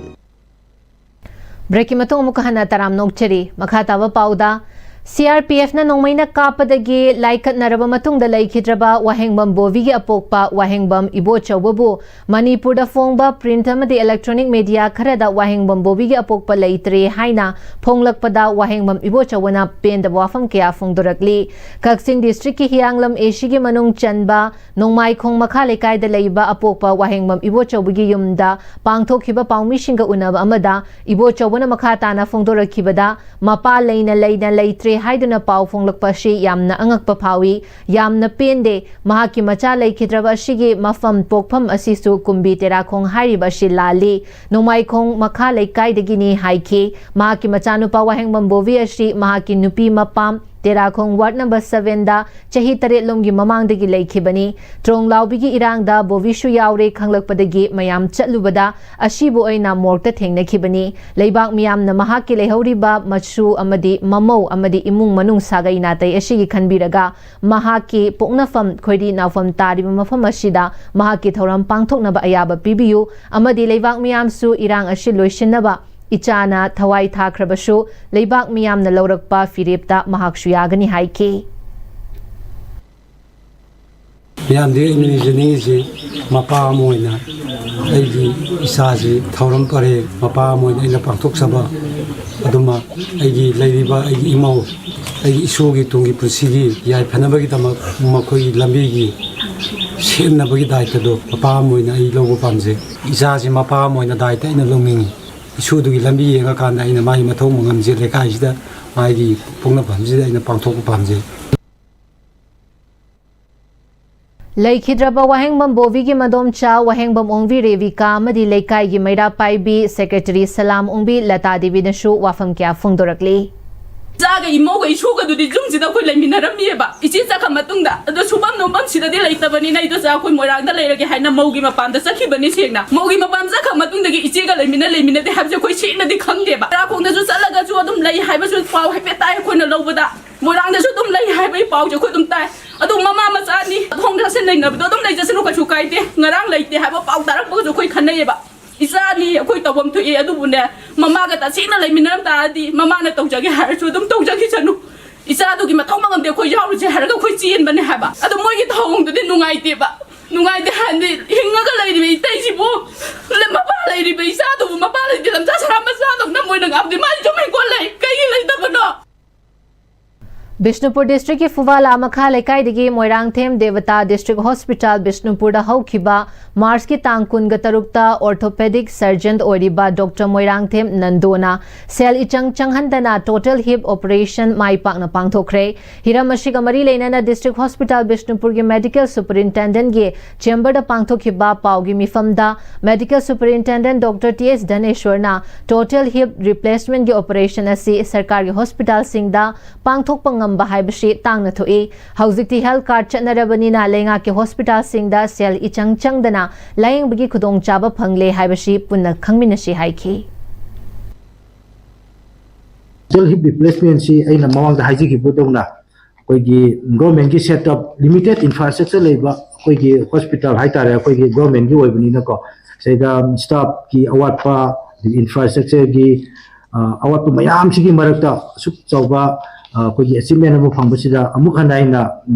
Breakꯀꯤ ꯃꯇꯨꯡ ꯑꯃꯨꯛꯀ ꯍꯟꯅ ꯇꯔꯥꯝꯅ ꯑꯣꯛꯆꯔꯤ꯫ ꯃꯈꯥ ꯇꯥꯕ ꯄꯥꯎꯗ, ꯁꯤ ꯑꯥꯔ ꯄꯤ ꯑꯦꯐꯅ ꯅꯣꯡꯃꯩꯅ ꯀꯥꯞꯄꯗꯒꯤ ꯂꯥꯏꯀꯠꯅꯔꯕ ꯃꯇꯨꯡꯗ ꯂꯩꯈꯤꯗ꯭ꯔꯕ ꯋꯥꯍꯦꯡꯕꯝ ꯕꯣꯕꯤꯒꯤ ꯑꯄꯣꯛꯄ ꯋꯥꯍꯦꯡꯕꯝ ꯏꯕꯣꯆꯧꯕꯕꯨ ꯃꯅꯤꯄꯨꯔꯗ ꯐꯣꯡꯕ print ꯑꯃꯗꯤ electronic media ꯈꯔꯗ ꯋꯥꯍꯦꯡꯕꯝ ꯕꯣꯕꯤꯒꯤ ꯑꯄꯣꯛꯄ ꯂꯩꯇ꯭ꯔꯦ ꯍꯥꯏꯅ ꯐꯣꯡꯂꯛꯄꯗ ꯋꯥꯍꯦꯡꯕꯝ ꯏꯕꯣꯆꯧꯕꯅ ꯄꯦꯟꯗꯕ ꯋꯥꯐꯝ ꯀꯌꯥ ꯐꯣꯡꯗꯣꯔꯛꯂꯤ꯫ ꯀꯛꯆꯤꯡ district ꯀꯤ ꯍꯤꯌꯥꯡꯂꯝ ꯑꯦ ꯁꯤꯒꯤ ꯃꯅꯨꯡ ꯆꯟꯕ ꯅꯣꯡꯃꯥꯏꯈꯣꯡ ꯃꯈꯥ ꯂꯩꯀꯥꯏꯗ ꯂꯩꯕ ꯑꯄꯣꯛꯄ ꯋꯥꯍꯦꯡꯕꯝ ꯏꯕꯣꯆꯧꯕꯒꯤ ꯌꯨꯝꯗ ꯄꯥꯡꯊꯣꯛꯈꯤꯕ ꯄꯥꯎꯃꯤꯁꯤꯡꯒ ꯎꯅꯕ ꯑꯃꯗ ꯏꯕꯣꯆꯧꯕꯅ ꯃꯈꯥ ꯇꯥꯅ ꯐꯣꯡꯗꯣꯔꯛꯈꯤꯕꯗ, ꯃꯄꯥ ꯂꯩꯅ ꯂꯩꯅ ꯂꯩꯇ꯭ꯔꯦ ꯍꯥꯏꯗꯨꯅ ꯄꯥꯎ ꯐꯣꯡꯂꯛꯄ ꯑꯁꯤ ꯌꯥꯝꯅ ꯑꯉꯛꯄ ꯐꯥꯎꯏ, ꯌꯥꯝꯅ ꯄꯦꯟꯗꯦ꯫ ꯃꯍꯥꯛꯀꯤ ꯃꯆꯥ ꯂꯩꯈꯤꯗ꯭ꯔꯕ ꯑꯁꯤꯒꯤ ꯃꯐꯝ ꯄꯣꯛꯐꯝ ꯑꯁꯤꯁꯨ ꯀꯨꯝꯕꯤ ꯇꯦꯔꯥꯈꯣꯡ ꯍꯥꯏꯔꯤꯕ ꯑꯁꯤ ꯂꯥꯜꯂꯤ꯫ ꯅꯣꯡꯃꯥꯏꯈꯣꯡ ꯃꯈꯥ ꯂꯩꯀꯥꯏꯗꯒꯤꯅꯤ ꯍꯥꯏꯈꯤ꯫ ꯃꯍꯥꯛꯀꯤ ꯃꯆꯥꯅꯨꯄꯥ ꯋꯥꯍꯦꯡꯕꯝ ꯕꯣꯕꯤ ꯑꯁꯤ ꯃꯍꯥꯛꯀꯤ ꯅꯨꯄꯤ ꯃꯄꯥꯝ ꯇꯦꯔꯥꯈꯣꯡ ward number seven ꯗ ꯆꯍꯤ ꯇꯔꯦꯠ ꯂꯣꯝꯒꯤ ꯃꯃꯥꯡꯗꯒꯤ ꯂꯩꯈꯤꯕꯅꯤ꯫ ꯇ꯭ꯔꯣꯡ ꯂꯥꯎꯕꯤꯒꯤ ꯏꯔꯥꯡꯗ ꯕꯣꯕꯤꯁꯨ ꯌꯥꯎꯔꯦ ꯈꯪꯂꯛꯄꯗꯒꯤ ꯃꯌꯥꯝ ꯆꯠꯂꯨꯕꯗ ꯑꯁꯤꯕꯨ ꯑꯣꯏꯅ morgue ꯇ ꯊꯦꯡꯅꯈꯤꯕꯅꯤ꯫ ꯂꯩꯕꯥꯛ ꯃꯤꯌꯥꯝꯅ ꯃꯍꯥꯛꯀꯤ ꯂꯩꯍꯧꯔꯤꯕ ꯃꯁꯨ ꯑꯃꯗꯤ ꯃꯃꯧ ꯑꯃꯗꯤ ꯏꯃꯨꯡ ꯃꯅꯨꯡ ꯁꯥꯒꯩ ꯅꯥꯇꯩ ꯑꯁꯤꯒꯤ ꯈꯟꯕꯤꯔꯒ ꯃꯍꯥꯛꯀꯤ ꯄꯣꯛꯅꯐꯝ ꯈꯣꯏꯔꯤ ꯅꯥꯎꯐꯝ ꯇꯥꯔꯤꯕ ꯃꯐꯝ ꯑꯁꯤꯗ ꯃꯍꯥꯛꯀꯤ ꯊꯧꯔꯝ ꯄꯥꯡꯊꯣꯛꯅꯕ ꯑꯌꯥꯕ ꯄꯤꯕꯤꯌꯨ ꯑꯃꯗꯤ ꯂꯩꯕꯥꯛ ꯃꯤꯌꯥꯝꯁꯨ ꯏꯔꯥꯡ ꯑꯁꯤ ꯂꯣꯏꯁꯤꯟꯅꯕ ꯏꯆꯥꯅ ꯊꯋꯥꯏ ꯊꯥꯈ꯭ꯔꯕꯁꯨ ꯂꯩꯕꯥꯛ ꯃꯤꯌꯥꯝꯅ ꯂꯧꯔꯛꯄ ꯐꯤꯔꯦꯞꯇ ꯃꯍꯥꯛꯁꯨ ꯌꯥꯒꯅꯤ ꯍꯥꯏꯈꯤ꯫ ꯃꯌꯥꯝꯗꯒꯤ ꯑꯩꯅ ꯅꯤꯖꯅꯤꯡꯉꯤꯁꯤ, ꯃꯄꯥ ꯑꯃ ꯑꯣꯏꯅ ꯑꯩꯒꯤ ꯏꯆꯥꯁꯤ ꯊꯧꯔꯝ ꯄꯔꯦꯡ ꯃꯄꯥ ꯑꯃ ꯑꯣꯏꯅ ꯑꯩꯅ ꯄꯥꯡꯊꯣꯛꯆꯕ ꯑꯗꯨꯃꯛ, ꯑꯩꯒꯤ ꯂꯩꯔꯤꯕ ꯑꯩꯒꯤ ꯏꯃꯧ, ꯑꯩꯒꯤ ꯏꯁꯨꯒꯤ ꯇꯨꯡꯒꯤ ꯄꯨꯟꯁꯤꯒꯤ ꯌꯥꯏꯐꯅꯕꯒꯤꯗꯃꯛ ꯃꯈꯣꯏꯒꯤ ꯂꯝꯕꯤꯒꯤ ꯁꯦꯝꯅꯕꯒꯤ ꯗꯥꯏꯇꯗꯣ ꯃꯄꯥ ꯑꯃ ꯑꯣꯏꯅ ꯑꯩ ꯂꯧꯕ ꯄꯥꯝꯖꯩ꯫ ꯏꯆꯥꯁꯤ ꯃꯄꯥ ꯑꯃ ꯑꯣꯏꯅ ꯗꯥꯏꯇ ꯑꯩꯅ ꯂꯧꯅꯤꯡꯉꯤ꯫ ꯏꯁꯨꯗꯨꯒꯤ ꯂꯝꯕꯤ ꯌꯦꯡꯉꯀꯥꯟꯗ ꯑꯩꯅ ꯃꯥꯒꯤ ꯃꯊꯧ ꯃꯉꯝꯁꯦ ꯂꯩꯀꯥꯏꯁꯤꯗ, ꯃꯥꯒꯤ ꯄꯣꯛꯅꯐꯝꯁꯤꯗ ꯑꯩꯅ ꯄꯥꯡꯊꯣꯛꯄ ꯄꯥꯝꯖꯩ꯫ ꯂꯩꯈꯤꯗ꯭ꯔꯕ ꯋꯥꯍꯦꯡꯕꯝ ꯕꯣꯕꯤꯒꯤ ꯃꯗꯣꯝꯆꯥ ꯋꯥꯍꯦꯡꯕꯝ ꯑꯣꯡꯕꯤ ꯔꯦꯕꯤꯀꯥ ꯑꯃꯗꯤ ꯂꯩꯀꯥꯏꯒꯤ ꯃꯩꯔꯥ ꯄꯥꯏꯕꯤ ꯁꯦꯀ꯭ꯔꯦꯇꯔꯤ ꯁꯂꯥꯝ ꯑꯣꯡꯕꯤ ꯂꯇꯥ ꯗꯦꯕꯤꯅꯁꯨ ꯋꯥꯐꯝ ꯀꯌꯥ ꯐꯣꯡꯗꯣꯔꯛꯂꯤ꯫ ꯏꯆꯥꯒ ꯏꯃꯧꯒ ꯏꯁꯨꯒꯗꯨꯗꯤ ꯌꯨꯝꯁꯤꯗ ꯑꯩꯈꯣꯏ ꯂꯩꯃꯤꯟꯅꯔꯝꯃꯤꯑꯕ꯫ ꯏꯆꯦ ꯆꯠꯈ꯭ꯔ ꯃꯇꯨꯡꯗ ꯑꯗꯣ ꯁꯨꯐꯝ ꯅꯣꯝꯐꯝ ꯁꯤꯗꯗꯤ ꯂꯩꯇꯕꯅꯤꯅ ꯑꯩꯗꯣ ꯆꯥ ꯑꯩꯈꯣꯏ ꯃꯣꯏꯔꯥꯡꯗ ꯂꯩꯔꯒꯦ ꯍꯥꯏꯅ ꯃꯧꯒꯤ ꯃꯄꯥꯝꯗ ꯆꯠꯈꯤꯕꯅꯤ ꯁꯦꯡꯅ꯫ ꯃꯧꯒꯤ ꯃꯄꯥꯝ ꯆꯠꯈ꯭ꯔ ꯃꯇꯨꯡꯗꯒꯤ ꯏꯆꯦꯒ ꯂꯩꯃꯤꯟꯅ ꯂꯩꯃꯤꯟꯅꯗꯦ ꯍꯥꯏꯕꯁꯦ ꯑꯩꯈꯣꯏ ꯁꯦꯡꯅꯗꯤ ꯈꯪꯗꯦꯕ꯫ ꯇꯔꯥꯈꯣꯡꯗꯁꯨ ꯆꯠꯂꯒꯁꯨ ꯑꯗꯨꯝ ꯂꯩ ꯍꯥꯏꯕꯁꯨ ꯄꯥꯎ ꯍꯥꯏꯐꯦꯠ ꯇꯥꯏ ꯑꯩꯈꯣꯏꯅ ꯂꯧꯕꯗ꯫ ꯃꯣꯏꯔꯥꯡꯗꯁꯨ ꯑꯗꯨꯝ ꯂꯩ ꯍꯥꯏꯕꯒꯤ ꯄꯥꯎꯁꯦ ꯑꯩꯈꯣꯏ ꯑꯗꯨꯝ ꯇꯥꯏ꯫ ꯑꯗꯨ ꯃꯃꯥ ꯃꯆꯥ ꯑꯅꯤ ꯈꯣꯡ ꯆꯠꯁꯤꯟ ꯂꯩꯅꯕꯗꯣ ꯑꯗꯨꯝ ꯂꯩꯖꯁꯅꯨ ꯀꯩꯁꯨ ꯀꯥꯏꯗꯦ꯫ ꯉꯔꯥꯡ ꯂꯩꯇꯦ ꯍꯥꯏꯕ ꯄꯥꯎ ꯇꯥꯔꯛꯄꯒꯁꯨ ꯑꯩꯈꯣꯏ ꯈꯟꯅꯩꯌꯦꯕ꯫ ꯏꯆꯥ ꯑꯅꯤ ꯑꯩꯈꯣꯏ ꯇꯧꯐꯝ ꯊꯣꯛꯑꯦ꯫ ꯑꯗꯨꯕꯨꯅꯦ, ꯃꯃꯥꯒ ꯇꯁꯦꯡꯅ ꯂꯩꯃꯤꯟꯅꯔꯝ ꯇꯥꯔꯗꯤ ꯃꯃꯥꯅ ꯇꯧꯖꯒꯦ ꯍꯥꯏꯔꯁꯨ ꯑꯗꯨꯝ ꯇꯧꯖꯈꯤꯁꯅꯨ꯫ ꯏꯆꯥꯗꯨꯒꯤ ꯃꯊꯧ ꯃꯉꯝꯗꯤ ꯑꯩꯈꯣꯏ ꯌꯥꯎꯔꯤꯁꯦ ꯍꯥꯏꯔꯒ ꯑꯩꯈꯣꯏ ꯆꯦꯟꯕꯅꯦ ꯍꯥꯏꯕ꯫ ꯑꯗꯣ ꯃꯣꯏꯒꯤ ꯊꯧꯑꯣꯡꯗꯨꯗꯤ ꯅꯨꯡꯉꯥꯏꯇꯦꯕ꯫ ꯅꯨꯡꯉꯥꯏꯇꯦ ꯍꯥꯏꯔꯗꯤ ꯍꯤꯡꯉꯒ ꯂꯩꯔꯤꯕ ꯏꯇꯩꯁꯤꯕꯨ, ꯃꯄꯥ ꯂꯩꯔꯤꯕ ꯏꯆꯥꯗꯨꯕꯨ ꯃꯄꯥ ꯂꯩꯇꯦ, ꯂꯝꯆꯥ ꯁꯔꯥ ꯃꯆꯥꯗꯧꯅ ꯃꯣꯏꯅ ꯉꯥꯝꯗꯦ꯫ ꯃꯥꯏ ꯌꯨꯝ ꯍꯤꯡꯒꯣꯜ ꯂꯩ, ꯀꯩꯒꯤ ꯂꯩꯇꯕꯅꯣ? ꯕꯤꯁꯅꯨꯄꯨꯔ ꯗꯤꯁꯇ꯭ꯔꯤꯛꯀꯤ ꯐꯨꯕꯥꯂꯥ ꯃꯈꯥ ꯂꯩꯀꯥꯏꯗꯒꯤ ꯃꯣꯏꯔꯥꯡꯊꯦꯝ ꯗꯦꯕꯇꯥ ꯗꯤꯁꯇ꯭ꯔꯤꯛ ꯍꯣꯁꯄꯤꯇꯥꯜ ꯕꯤꯁꯅꯨꯄꯨꯔꯗ ꯍꯧꯈꯤꯕ ꯃꯥꯔꯆꯀꯤ ꯇꯥꯡ ꯀꯨꯟꯒ ꯇꯔꯨꯛꯇ ꯑꯣꯔꯊꯣꯄꯦꯗꯤꯛ ꯁꯔꯖꯟ ꯑꯣꯏꯔꯤꯕ ꯗꯣꯛꯇꯔ ꯃꯣꯏꯔꯥꯡꯊꯦꯝ ꯅꯟꯗꯣꯅ ꯁꯦꯜ ꯏꯆꯪ ꯆꯪꯍꯟꯗꯅ ꯇꯣꯇꯦꯜ ꯍꯤꯞ ꯑꯣꯄꯔꯦꯁꯟ ꯃꯥꯏ ꯄꯥꯛꯅ ꯄꯥꯡꯊꯣꯛꯈ꯭ꯔꯦ꯫ ꯍꯤꯔꯝ ꯑꯁꯤꯒ ꯃꯔꯤ ꯂꯩꯅꯅ ꯗꯤꯁꯇ꯭ꯔꯤꯛ ꯍꯣꯁꯄꯤꯇꯥꯜ ꯕꯤꯁꯅꯨꯄꯨꯔꯒꯤ ꯃꯦꯗꯤꯀꯦꯜ ꯁꯨꯄꯔꯤꯟꯇꯦꯟꯗꯦꯟꯒꯤ ꯆꯦꯝꯕꯔꯗ ꯄꯥꯡꯊꯣꯛꯈꯤꯕ ꯄꯥꯎꯒꯤ ꯃꯤꯐꯝꯗ ꯃꯦꯗꯤꯀꯦꯜ ꯁꯨꯄꯔꯤꯟꯇꯦꯟꯗꯦꯟ ꯗꯣꯛꯇꯔ ꯇꯤ ꯑꯦꯁ ꯙꯅꯦꯁ꯭ꯋꯔꯅ ꯇꯣꯇꯦꯜ ꯍꯤꯞ ꯔꯤꯄ꯭ꯂꯦꯁꯃꯦꯟꯒꯤ ꯑꯣꯄꯔꯦꯁꯟ ꯑꯁꯤ ꯁꯔꯀꯥꯔꯒꯤ ꯍꯣꯁꯄꯤꯇꯥꯜꯁꯤꯡꯗ ꯄꯥꯡꯊꯣꯛꯄ ꯉꯝꯕ ꯍꯥꯏꯕꯁꯤ ꯇꯥꯡꯅ ꯊꯣꯛꯏ꯫ ꯍꯧꯖꯤꯛꯇꯤ ꯍꯦꯜꯊ ꯀꯥꯔꯗ ꯆꯠꯅꯔꯕꯅꯤꯅ ꯂꯩꯉꯥꯛꯀꯤ ꯍꯣꯁꯄꯤꯇꯥꯜꯁꯤꯡꯗ ꯁꯦꯜ ꯏꯆꯪ ꯆꯪꯗꯅ ꯂꯥꯌꯦꯡꯕꯒꯤ ꯈꯨꯗꯣꯡꯆꯥꯕ ꯐꯪꯂꯦ ꯍꯥꯏꯕꯁꯤ ꯄꯨꯟꯅ ꯈꯪꯃꯤꯟꯅꯁꯤ ꯍꯥꯏꯈꯤ꯫ ꯇꯣꯇꯦꯜ ꯍꯤꯞ ꯔꯤꯄ꯭ꯂꯦꯁꯃꯦꯟꯁꯤ ꯑꯩꯅ ꯃꯃꯥꯡꯗ ꯍꯥꯏꯖꯈꯤꯕꯗꯧꯅ, ꯑꯩꯈꯣꯏꯒꯤ ꯒꯣꯔꯃꯦꯟꯒꯤ ꯁꯦꯠ ꯑꯞ, ꯂꯤꯃꯤꯇꯦꯠ ꯏꯟꯐ꯭ꯔꯥꯁ꯭ꯇ꯭ꯔꯛꯆꯔ ꯂꯩꯕ ꯑꯩꯈꯣꯏꯒꯤ ꯍꯣꯁꯄꯤꯇꯥꯜ ꯍꯥꯏꯇꯥꯔꯦ, ꯑꯩꯈꯣꯏꯒꯤ ꯒꯣꯔꯃꯦꯟꯒꯤ ꯑꯣꯏꯕꯅꯤꯅꯀꯣ, ꯁꯤꯗ ꯁ꯭ꯇꯥꯐꯀꯤ ꯑꯋꯥꯠꯄ, ꯑꯗꯒꯤ ꯏꯟꯐ꯭ꯔꯥꯁ꯭ꯇ꯭ꯔꯛꯆꯔꯒꯤ ꯑꯋꯥꯠꯄ ꯃꯌꯥꯝꯁꯤꯒꯤ ꯃꯔꯛꯇ ꯑꯁꯨꯛ ꯆꯥꯎꯕ ꯑꯩꯈꯣꯏꯒꯤ ꯑꯦꯆꯤꯞꯃꯦꯟ ꯑꯃ ꯐꯪꯕꯁꯤꯗ ꯑꯃꯨꯛ ꯍꯟꯅ ꯑꯩꯅ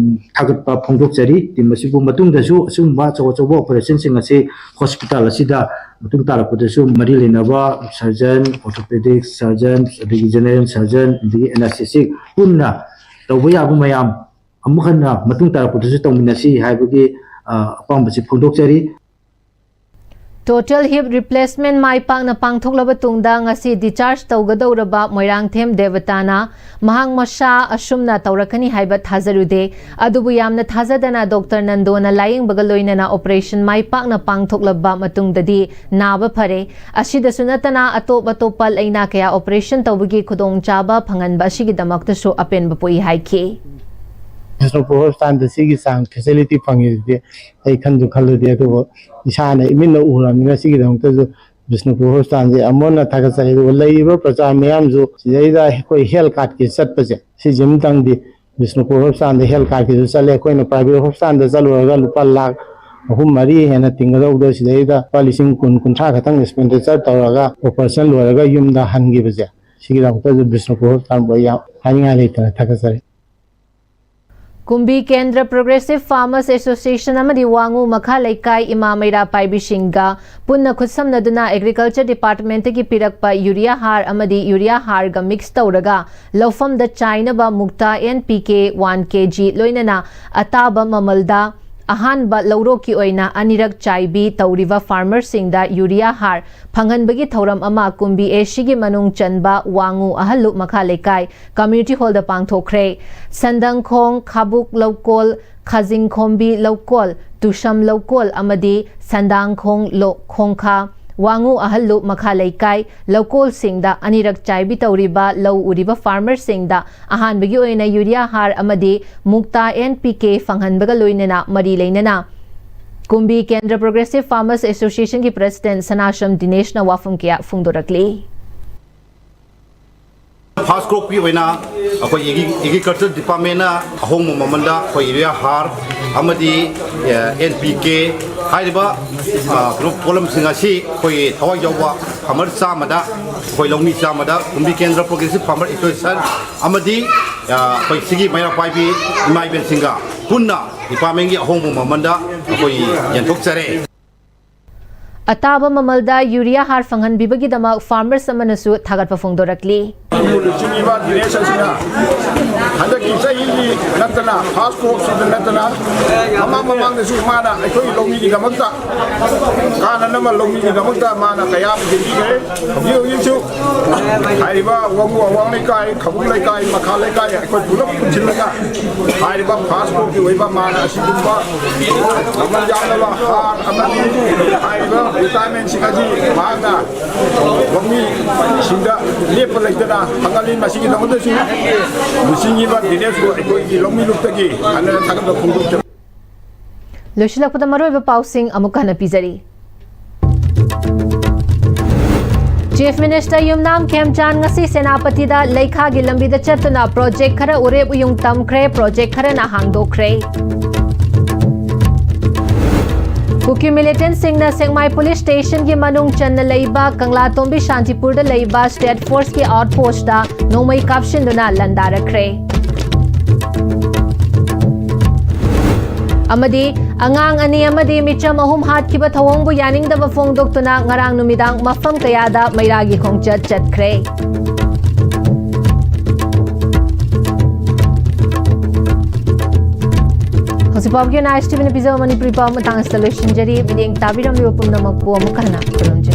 ꯊꯥꯒꯠꯄ ꯐꯣꯡꯗꯣꯛꯆꯔꯤ꯫ ꯇꯤꯝ ꯑꯁꯤꯕꯨ ꯃꯇꯨꯡꯗꯁꯨ ꯑꯁꯤꯒꯨꯝꯕ ꯑꯆꯧ ꯑꯆꯧꯕ ꯑꯣꯄꯔꯦꯁꯟꯁꯤꯡ ꯑꯁꯤ ꯍꯣꯁꯄꯤꯇꯥꯜ ꯑꯁꯤꯗ ꯃꯇꯨꯡ ꯇꯥꯔꯛꯄꯗꯁꯨ ꯃꯔꯤ ꯂꯩꯅꯕ ꯁꯔꯖꯟ, ꯑꯣꯔꯊꯣꯄꯦꯗꯤꯛ ꯁꯔꯖꯟ, ꯑꯗꯒꯤ ꯖꯦꯅꯦꯔꯦꯜ ꯁꯔꯖꯟ, ꯑꯗꯒꯤ ꯑꯦꯅꯦꯁꯊꯦꯁꯤꯛ ꯄꯨꯟꯅ ꯇꯧꯕ ꯌꯥꯕ ꯃꯌꯥꯝ ꯑꯃꯨꯛ ꯍꯟꯅ ꯃꯇꯨꯡ ꯇꯥꯔꯛꯄꯗꯁꯨ ꯇꯧꯃꯤꯟꯅꯁꯤ ꯍꯥꯏꯕꯒꯤ ꯑꯄꯥꯝꯕꯁꯤ ꯐꯣꯡꯗꯣꯛꯆꯔꯤ꯫ ꯇꯣꯇꯦꯜ ꯍꯤꯞ ꯔꯤꯄ꯭ꯂꯦꯁꯃꯦꯟ ꯃꯥꯏ ꯄꯥꯛꯅ ꯄꯥꯡꯊꯣꯛꯂꯕ ꯇꯨꯡꯗ ꯉꯁꯤ ꯗꯤꯆꯥꯔꯖ ꯇꯧꯒꯗꯧꯔꯕ ꯃꯣꯏꯔꯥꯡꯊꯦꯝ ꯗꯦꯕꯇꯥꯅ ꯃꯍꯥꯛ ꯃꯁꯥ ꯑꯁꯨꯝꯅ ꯇꯧꯔꯛꯀꯅꯤ ꯍꯥꯏꯕ ꯊꯥꯖꯔꯨꯗꯦ꯫ ꯑꯗꯨꯕꯨ ꯌꯥꯝꯅ ꯊꯥꯖꯗꯅ ꯗꯣꯛꯇꯔ ꯅꯟꯗꯣꯅ ꯂꯥꯌꯦꯡꯕꯒ ꯂꯣꯏꯅꯅ ꯑꯣꯄꯔꯦꯁꯟ ꯃꯥꯏ ꯄꯥꯛꯅ ꯄꯥꯡꯊꯣꯛꯂꯕ ꯃꯇꯨꯡꯗꯗꯤ ꯅꯥꯕ ꯐꯔꯦ꯫ ꯑꯁꯤꯗꯁꯨ ꯅꯠꯇꯅ ꯑꯇꯣꯞ ꯑꯇꯣꯞꯄ ꯂꯥꯏꯅꯥ ꯀꯌꯥ ꯑꯣꯄꯔꯦꯁꯟ ꯇꯧꯕꯒꯤ ꯈꯨꯗꯣꯡꯆꯥꯕ ꯐꯪꯍꯟꯕ ꯑꯁꯤꯒꯤꯗꯃꯛꯇꯁꯨ ꯑꯄꯦꯟꯕ ꯄꯣꯛꯏ ꯍꯥꯏꯈꯤ꯫ ꯕꯤꯁꯅꯨꯄꯨꯔ ꯍꯣꯁꯄꯤꯇꯥꯜꯗ ꯁꯤꯒꯤ ꯆꯥꯡ ꯐꯦꯁꯤꯂꯤꯇꯤ ꯐꯪꯉꯤꯁꯤꯗꯤ ꯑꯩ ꯈꯟꯁꯨ ꯈꯜꯂꯨꯗꯦ꯫ ꯑꯗꯨꯕꯨ ꯏꯁꯥꯅ ꯏꯃꯤꯠꯅ ꯎꯔꯕꯅꯤꯅ ꯁꯤꯒꯤꯗꯃꯛꯇꯁꯨ ꯕꯤꯁꯅꯨꯄꯨꯔ ꯍꯣꯁꯄꯤꯇꯥꯜꯁꯦ ꯑꯃꯨꯛ ꯍꯟꯅ ꯊꯥꯒꯠꯆꯔꯤ꯫ ꯑꯗꯨꯒ ꯂꯩꯔꯤꯕ ꯄ꯭ꯔꯖꯥ ꯃꯌꯥꯝꯁꯨ ꯁꯤꯗꯩꯗ ꯑꯩꯈꯣꯏ ꯍꯦꯜꯊ ꯀꯥꯔꯗꯀꯤ ꯆꯠꯄꯁꯦ ꯁꯤꯁꯤꯝꯇꯪꯗꯤ ꯕꯤꯁꯅꯨꯄꯨꯔ ꯍꯣꯁꯄꯤꯇꯥꯜꯗ ꯍꯦꯜꯊ ꯀꯥꯔꯗꯀꯤꯁꯨ ꯆꯠꯂꯦ꯫ ꯑꯩꯈꯣꯏꯅ ꯄ꯭ꯔꯥꯏꯚꯦꯠ ꯍꯣꯁꯄꯤꯇꯥꯜꯗ ꯆꯠꯂꯨꯔꯒ ꯂꯨꯄꯥ ꯂꯥꯈ ꯑꯍꯨꯝ ꯃꯔꯤ ꯍꯦꯟꯅ ꯇꯤꯡꯒꯗꯧꯕꯗꯣ ꯁꯤꯗꯩꯗ ꯂꯨꯄꯥ ꯂꯤꯁꯤꯡ ꯀꯨꯟ ꯀꯨꯟꯊ꯭ꯔꯥ ꯈꯛꯇꯪ ꯑꯦꯛꯁꯄꯦꯟꯗꯤꯆꯔ ꯇꯧꯔꯒ ꯑꯣꯄꯔꯦꯁꯟ ꯂꯣꯏꯔꯒ ꯌꯨꯝꯗ ꯍꯟꯈꯤꯕꯁꯦ ꯁꯤꯒꯤꯗꯃꯛꯇꯁꯨ ꯕꯤꯁꯅꯨꯄꯨꯔ ꯍꯣꯁꯄꯤꯇꯥꯜꯕꯨ ꯑꯩ ꯌꯥꯝ ꯍꯥꯏꯅꯤꯡꯉꯥꯏ ꯂꯩꯇꯅ ꯊꯥꯒꯠꯆꯔꯤ꯫ ꯀꯨꯝꯕꯤ ꯀꯦꯟꯗ꯭ꯔ ꯄ꯭ꯔꯣꯒ꯭ꯔꯦꯁꯤꯚ ꯐꯥꯔꯃꯔꯁ ꯑꯦꯁꯣꯁꯤꯌꯦꯁꯟ ꯑꯃꯗꯤ ꯋꯥꯉꯨ ꯃꯈꯥ ꯂꯩꯀꯥꯏ ꯏꯃꯥ ꯃꯩꯔꯥ ꯄꯥꯏꯕꯤꯁꯤꯡꯒ ꯄꯨꯟꯅ ꯈꯨꯠꯁꯝꯅꯗꯨꯅ ꯑꯦꯒ꯭ꯔꯤꯀꯜꯆꯔ ꯗꯤꯄꯥꯔꯠꯃꯦꯟꯠꯇꯒꯤ ꯄꯤꯔꯛꯄ ꯌꯨꯔꯤꯌꯥ ꯍꯥꯔ ꯑꯃꯗꯤ ꯌꯨꯔꯤꯌꯥ ꯍꯥꯔꯒ ꯃꯤꯛꯁ ꯇꯧꯔꯒ ꯂꯧꯐꯝꯗ ꯆꯥꯏꯅꯕ ꯃꯨꯛꯇꯥ ꯑꯦꯟ ꯄꯤ ꯀꯦ ꯋꯥꯟ ꯀꯦ ꯖꯤ ꯂꯣꯏꯅꯅ ꯑꯇꯥꯕ ꯃꯃꯜꯗ ꯑꯍꯥꯟꯕ ꯂꯧꯔꯣꯛꯀꯤ ꯑꯣꯏꯅ ꯑꯅꯤꯔꯛ ꯆꯥꯏꯕꯤ ꯇꯧꯔꯤꯕ ꯐꯥꯔꯃꯔꯁꯤꯡꯗ ꯌꯨꯔꯤꯌꯥ ꯍꯥꯔ ꯐꯪꯍꯟꯕꯒꯤ ꯊꯧꯔꯝ ꯑꯃ ꯀꯨꯝꯕꯤ ꯑꯦꯁꯤꯒꯤ ꯃꯅꯨꯡ ꯆꯟꯕ ꯋꯥꯉꯨ ꯑꯍꯜꯂꯨꯞ ꯃꯈꯥ ꯂꯩꯀꯥꯏ ꯀꯝꯃ꯭ꯌꯨꯅꯤꯇꯤ ꯍꯣꯜꯗ ꯄꯥꯡꯊꯣꯛꯈ꯭ꯔꯦ꯫ ꯁꯟꯗꯪꯈꯣꯡ, ꯈꯥꯕꯨꯛ ꯂꯧꯀꯣꯜ, ꯈꯥꯖꯤꯡꯈꯣꯝꯕꯤ ꯂꯧꯀꯣꯜ, ꯇꯨꯁꯝ ꯂꯧꯀꯣꯜ ꯑꯃꯗꯤ ꯁꯟꯗꯥꯡꯈꯣꯡ ꯂꯣ-, ꯈꯣꯡꯈꯥ, ꯋꯥꯉꯨ ꯑꯍꯜꯂꯨꯞ ꯃꯈꯥ ꯂꯩꯀꯥꯏ ꯂꯧꯀꯣꯜꯁꯤꯡꯗ ꯑꯅꯤꯔꯛ ꯆꯥꯏꯕꯤ ꯇꯧꯔꯤꯕ ꯂꯧ ꯎꯔꯤꯕ ꯐꯥꯔꯃꯔꯁꯤꯡꯗ ꯑꯍꯥꯟꯕꯒꯤ ꯑꯣꯏꯅ ꯌꯨꯔꯤꯌꯥ ꯍꯥꯔ ꯑꯃꯗꯤ ꯃꯨꯛꯇꯥ ꯑꯦꯟ ꯄꯤ ꯀꯦ ꯐꯪꯍꯟꯕꯒ ꯂꯣꯏꯅꯅ ꯃꯔꯤ ꯂꯩꯅꯅ ꯀꯨꯝꯕꯤ ꯀꯦꯟꯗ꯭ꯔ ꯄ꯭ꯔꯣꯒ꯭ꯔꯦꯁꯤꯚ ꯐꯥꯔꯃꯔꯁ ꯑꯦꯁꯣꯁꯤꯌꯦꯁꯟꯒꯤ ꯄ꯭ꯔꯁꯤꯗꯦꯟꯠ ꯁꯅꯥꯁꯝ ꯗꯤꯅꯦꯁꯅ ꯋꯥꯐꯝ ꯀꯌꯥ ꯐꯣꯡꯗꯣꯔꯛꯂꯤ꯫ ꯐꯥꯔꯁ ꯀ꯭ꯔꯣꯞꯀꯤ ꯑꯣꯏꯅ ꯑꯩꯈꯣꯏ ꯑꯦꯒ꯭ꯔꯤ-, ꯑꯦꯒ꯭ꯔꯤꯀꯜꯆꯔ ꯗꯤꯄꯥꯔꯠꯃꯦꯟꯅ ꯑꯍꯣꯡꯕ ꯃꯃꯜꯗ ꯑꯩꯈꯣꯏ ꯌꯨꯔꯤꯌꯥ ꯍꯥꯔ ꯑꯃꯗꯤ, ꯑꯦ, ꯑꯦꯟ ꯄꯤ ꯀꯦ ꯍꯥꯏꯔꯤꯕ, ꯑ, ꯀ꯭ꯔꯣꯞ ꯄꯣꯠꯂꯝꯁꯤꯡ ꯑꯁꯤ ꯑꯩꯈꯣꯏꯒꯤ ꯊꯋꯥꯏ ꯌꯥꯎꯕ ꯐꯥꯔꯃꯔ ꯆꯥꯝꯃꯗ, ꯑꯩꯈꯣꯏ ꯂꯧꯃꯤ ꯆꯥꯝꯃꯗ ꯀꯨꯝꯕꯤ ꯀꯦꯟꯗ꯭ꯔ ꯄ꯭ꯔꯣꯒ꯭ꯔꯦꯁꯤꯚ ꯐꯥꯔꯃꯔ ꯑꯦꯁꯣꯁꯤꯌꯦꯁꯟ ꯑꯃꯗꯤ, ꯑ, ꯑꯩꯈꯣꯏ ꯁꯤꯒꯤ ꯃꯩꯔꯥ ꯄꯥꯏꯕꯤ ꯏꯃꯥ ꯏꯕꯦꯟꯁꯤꯡꯒ ꯄꯨꯟꯅ ꯗꯤꯄꯥꯔꯠꯃꯦꯟꯒꯤ ꯑꯍꯣꯡꯕ ꯃꯃꯜꯗ ꯑꯩꯈꯣꯏ ꯌꯦꯟꯊꯣꯛꯆꯔꯦ꯫ ꯑꯇꯥꯕ ꯃꯃꯜꯗ ꯌꯨꯔꯤꯌꯥ ꯍꯥꯔ ꯐꯪꯍꯟꯕꯤꯕꯒꯤꯗꯃꯛ ꯐꯥꯔꯃꯔꯁ ꯑꯃꯅꯁꯨ ꯊꯥꯒꯠꯄ ꯐꯣꯡꯗꯣꯔꯛꯂꯤ꯫ ꯂꯨꯆꯤꯡꯉꯤꯕ ꯗꯤꯅꯦꯁ ꯑꯁꯤꯅ ꯍꯟꯗꯛꯀꯤ ꯆꯍꯤꯒꯤ ꯅꯠꯇꯅ ꯐꯥꯔꯁ ꯀ꯭ꯔꯣꯞꯁꯤꯗ ꯅꯠꯇꯅ ꯃꯃꯥꯡ ꯃꯃꯥꯡꯗꯁꯨ ꯃꯥꯅ ꯑꯩꯈꯣꯏꯒꯤ ꯂꯧꯃꯤꯒꯤꯗꯃꯛꯇ ꯀꯥꯟꯅꯅꯕ ꯂꯧꯃꯤꯒꯤꯗꯃꯛꯇ ꯃꯥꯅ ꯀꯌꯥ ꯑꯃ ꯌꯦꯡꯕꯤꯈ꯭ꯔꯦ꯫ ꯍꯧꯖꯤꯛ ꯍꯧꯖꯤꯛꯁꯨ ꯍꯥꯏꯔꯤꯕ ꯋꯥꯉꯨ ꯑꯋꯥꯡ ꯂꯩꯀꯥꯏ, ꯈꯕꯨꯡ ꯂꯩꯀꯥꯏ, ꯃꯈꯥ ꯂꯩꯀꯥꯏ ꯑꯩꯈꯣꯏ ꯄꯨꯂꯞ ꯄꯨꯟꯁꯤꯜꯂꯒ ꯍꯥꯏꯔꯤꯕ ꯐꯥꯔꯁ ꯀ꯭ꯔꯣꯞꯀꯤ ꯑꯣꯏꯕ ꯃꯥꯅ ꯑꯁꯤꯒꯨꯝꯕ ꯃꯃꯜ ꯌꯥꯝꯂꯕ ꯍꯥꯔ ꯑꯃꯗꯤ ꯍꯥꯏꯔꯤꯕ ꯚꯤꯇꯥꯃꯤꯟꯁꯤꯡ ꯑꯁꯤ ꯃꯍꯥꯛꯅ ꯂꯧꯃꯤꯁꯤꯡꯗ ꯂꯦꯞꯄ ꯂꯩꯇꯅ ꯐꯪꯍꯜꯂꯤ꯫ ꯃꯁꯤꯒꯤꯗꯃꯛꯇꯁꯨ ꯂꯨꯆꯤꯡꯉꯤꯕ ꯗꯤꯅꯦꯁꯄꯨ ꯑꯩꯈꯣꯏꯒꯤ ꯂꯧꯃꯤ ꯂꯨꯞꯇꯒꯤ ꯍꯟꯅ ꯊꯥꯒꯠꯄ ꯐꯣꯡꯗꯣꯛꯆꯔꯤ꯫ ꯂꯣꯏꯁꯤꯜꯂꯛꯄꯗ ꯃꯔꯨꯑꯣꯏꯕ ꯄꯥꯎꯁꯤꯡ ꯑꯃꯨꯛ ꯍꯟꯅ ꯄꯤꯖꯔꯤ꯫ ꯆꯤꯐ ꯃꯤꯅꯤꯁꯇꯔ ꯌꯨꯝꯅꯥꯝ ꯈꯦꯝꯆꯥꯟ ꯉꯁꯤ ꯁꯦꯅꯥꯄꯇꯤꯗ ꯂꯩꯈꯥꯒꯤ ꯂꯝꯕꯤꯗ ꯆꯠꯇꯨꯅ ꯄ꯭ꯔꯣꯖꯦꯛ ꯈꯔ ꯎꯔꯦꯞ ꯎꯌꯨꯡ ꯇꯝꯈ꯭ꯔꯦ, ꯄ꯭ꯔꯣꯖꯦꯛ ꯈꯔꯅ ꯍꯥꯡꯗꯣꯛꯈ꯭ꯔꯦ꯫ ꯀꯨꯀꯤ ꯃꯤꯂꯤꯇꯦꯟꯠꯁꯤꯡꯅ ꯁꯦꯛꯃꯥꯏ ꯄꯨꯂꯤꯁ ꯁ꯭ꯇꯦꯁꯟꯒꯤ ꯃꯅꯨꯡ ꯆꯟꯅ ꯂꯩꯕ ꯀꯪꯂꯥꯇꯣꯝꯕꯤ ꯁꯥꯟꯇꯤꯄꯨꯔꯗ ꯂꯩꯕ ꯁ꯭ꯇꯦꯠ ꯐꯣꯔꯁꯀꯤ ꯑꯥꯎꯠꯄꯣꯁꯇ ꯅꯣꯡꯃꯩ ꯀꯥꯞꯁꯤꯟꯗꯨꯅ ꯂꯥꯟꯗꯥꯔꯛꯈ꯭ꯔꯦ꯫ ꯑꯃꯗꯤ ꯑꯉꯥꯡ ꯑꯅꯤ ꯑꯃꯗꯤ ꯃꯤꯆꯝ ꯑꯍꯨꯝ ꯍꯥꯠꯈꯤꯕ ꯊꯧꯑꯣꯡꯕꯨ ꯌꯥꯅꯤꯡꯗꯕ ꯐꯣꯡꯗꯣꯛꯇꯨꯅ ꯉꯔꯥꯡ ꯅꯨꯃꯤꯗꯥꯡ ꯃꯐꯝ ꯀꯌꯥꯗ ꯃꯩꯔꯥꯒꯤ ꯈꯣꯡꯆꯠ ꯆꯠꯈ꯭ꯔꯦ꯫ ꯍꯧꯖꯤꯛ ꯐꯥꯎꯕꯒꯤ ꯑꯣꯏꯅ ꯑꯥꯏ ꯑꯦꯁ ꯇꯤ ꯚꯤꯅ ꯄꯤꯖꯕ ꯃꯅꯤꯄꯨꯔꯤ ꯄꯥꯎ ꯃꯇꯥꯡ ꯑꯁꯤꯗ ꯂꯣꯏꯁꯤꯟꯖꯔꯤ꯫ ꯃꯤꯠꯌꯦꯡ ꯇꯥꯕꯤꯔꯝꯂꯤꯕ ꯄꯨꯝꯅꯃꯛꯄꯨ ꯑꯃꯨꯛ ꯍꯟꯅ ꯈꯨꯔꯨꯝꯖꯔꯤ꯫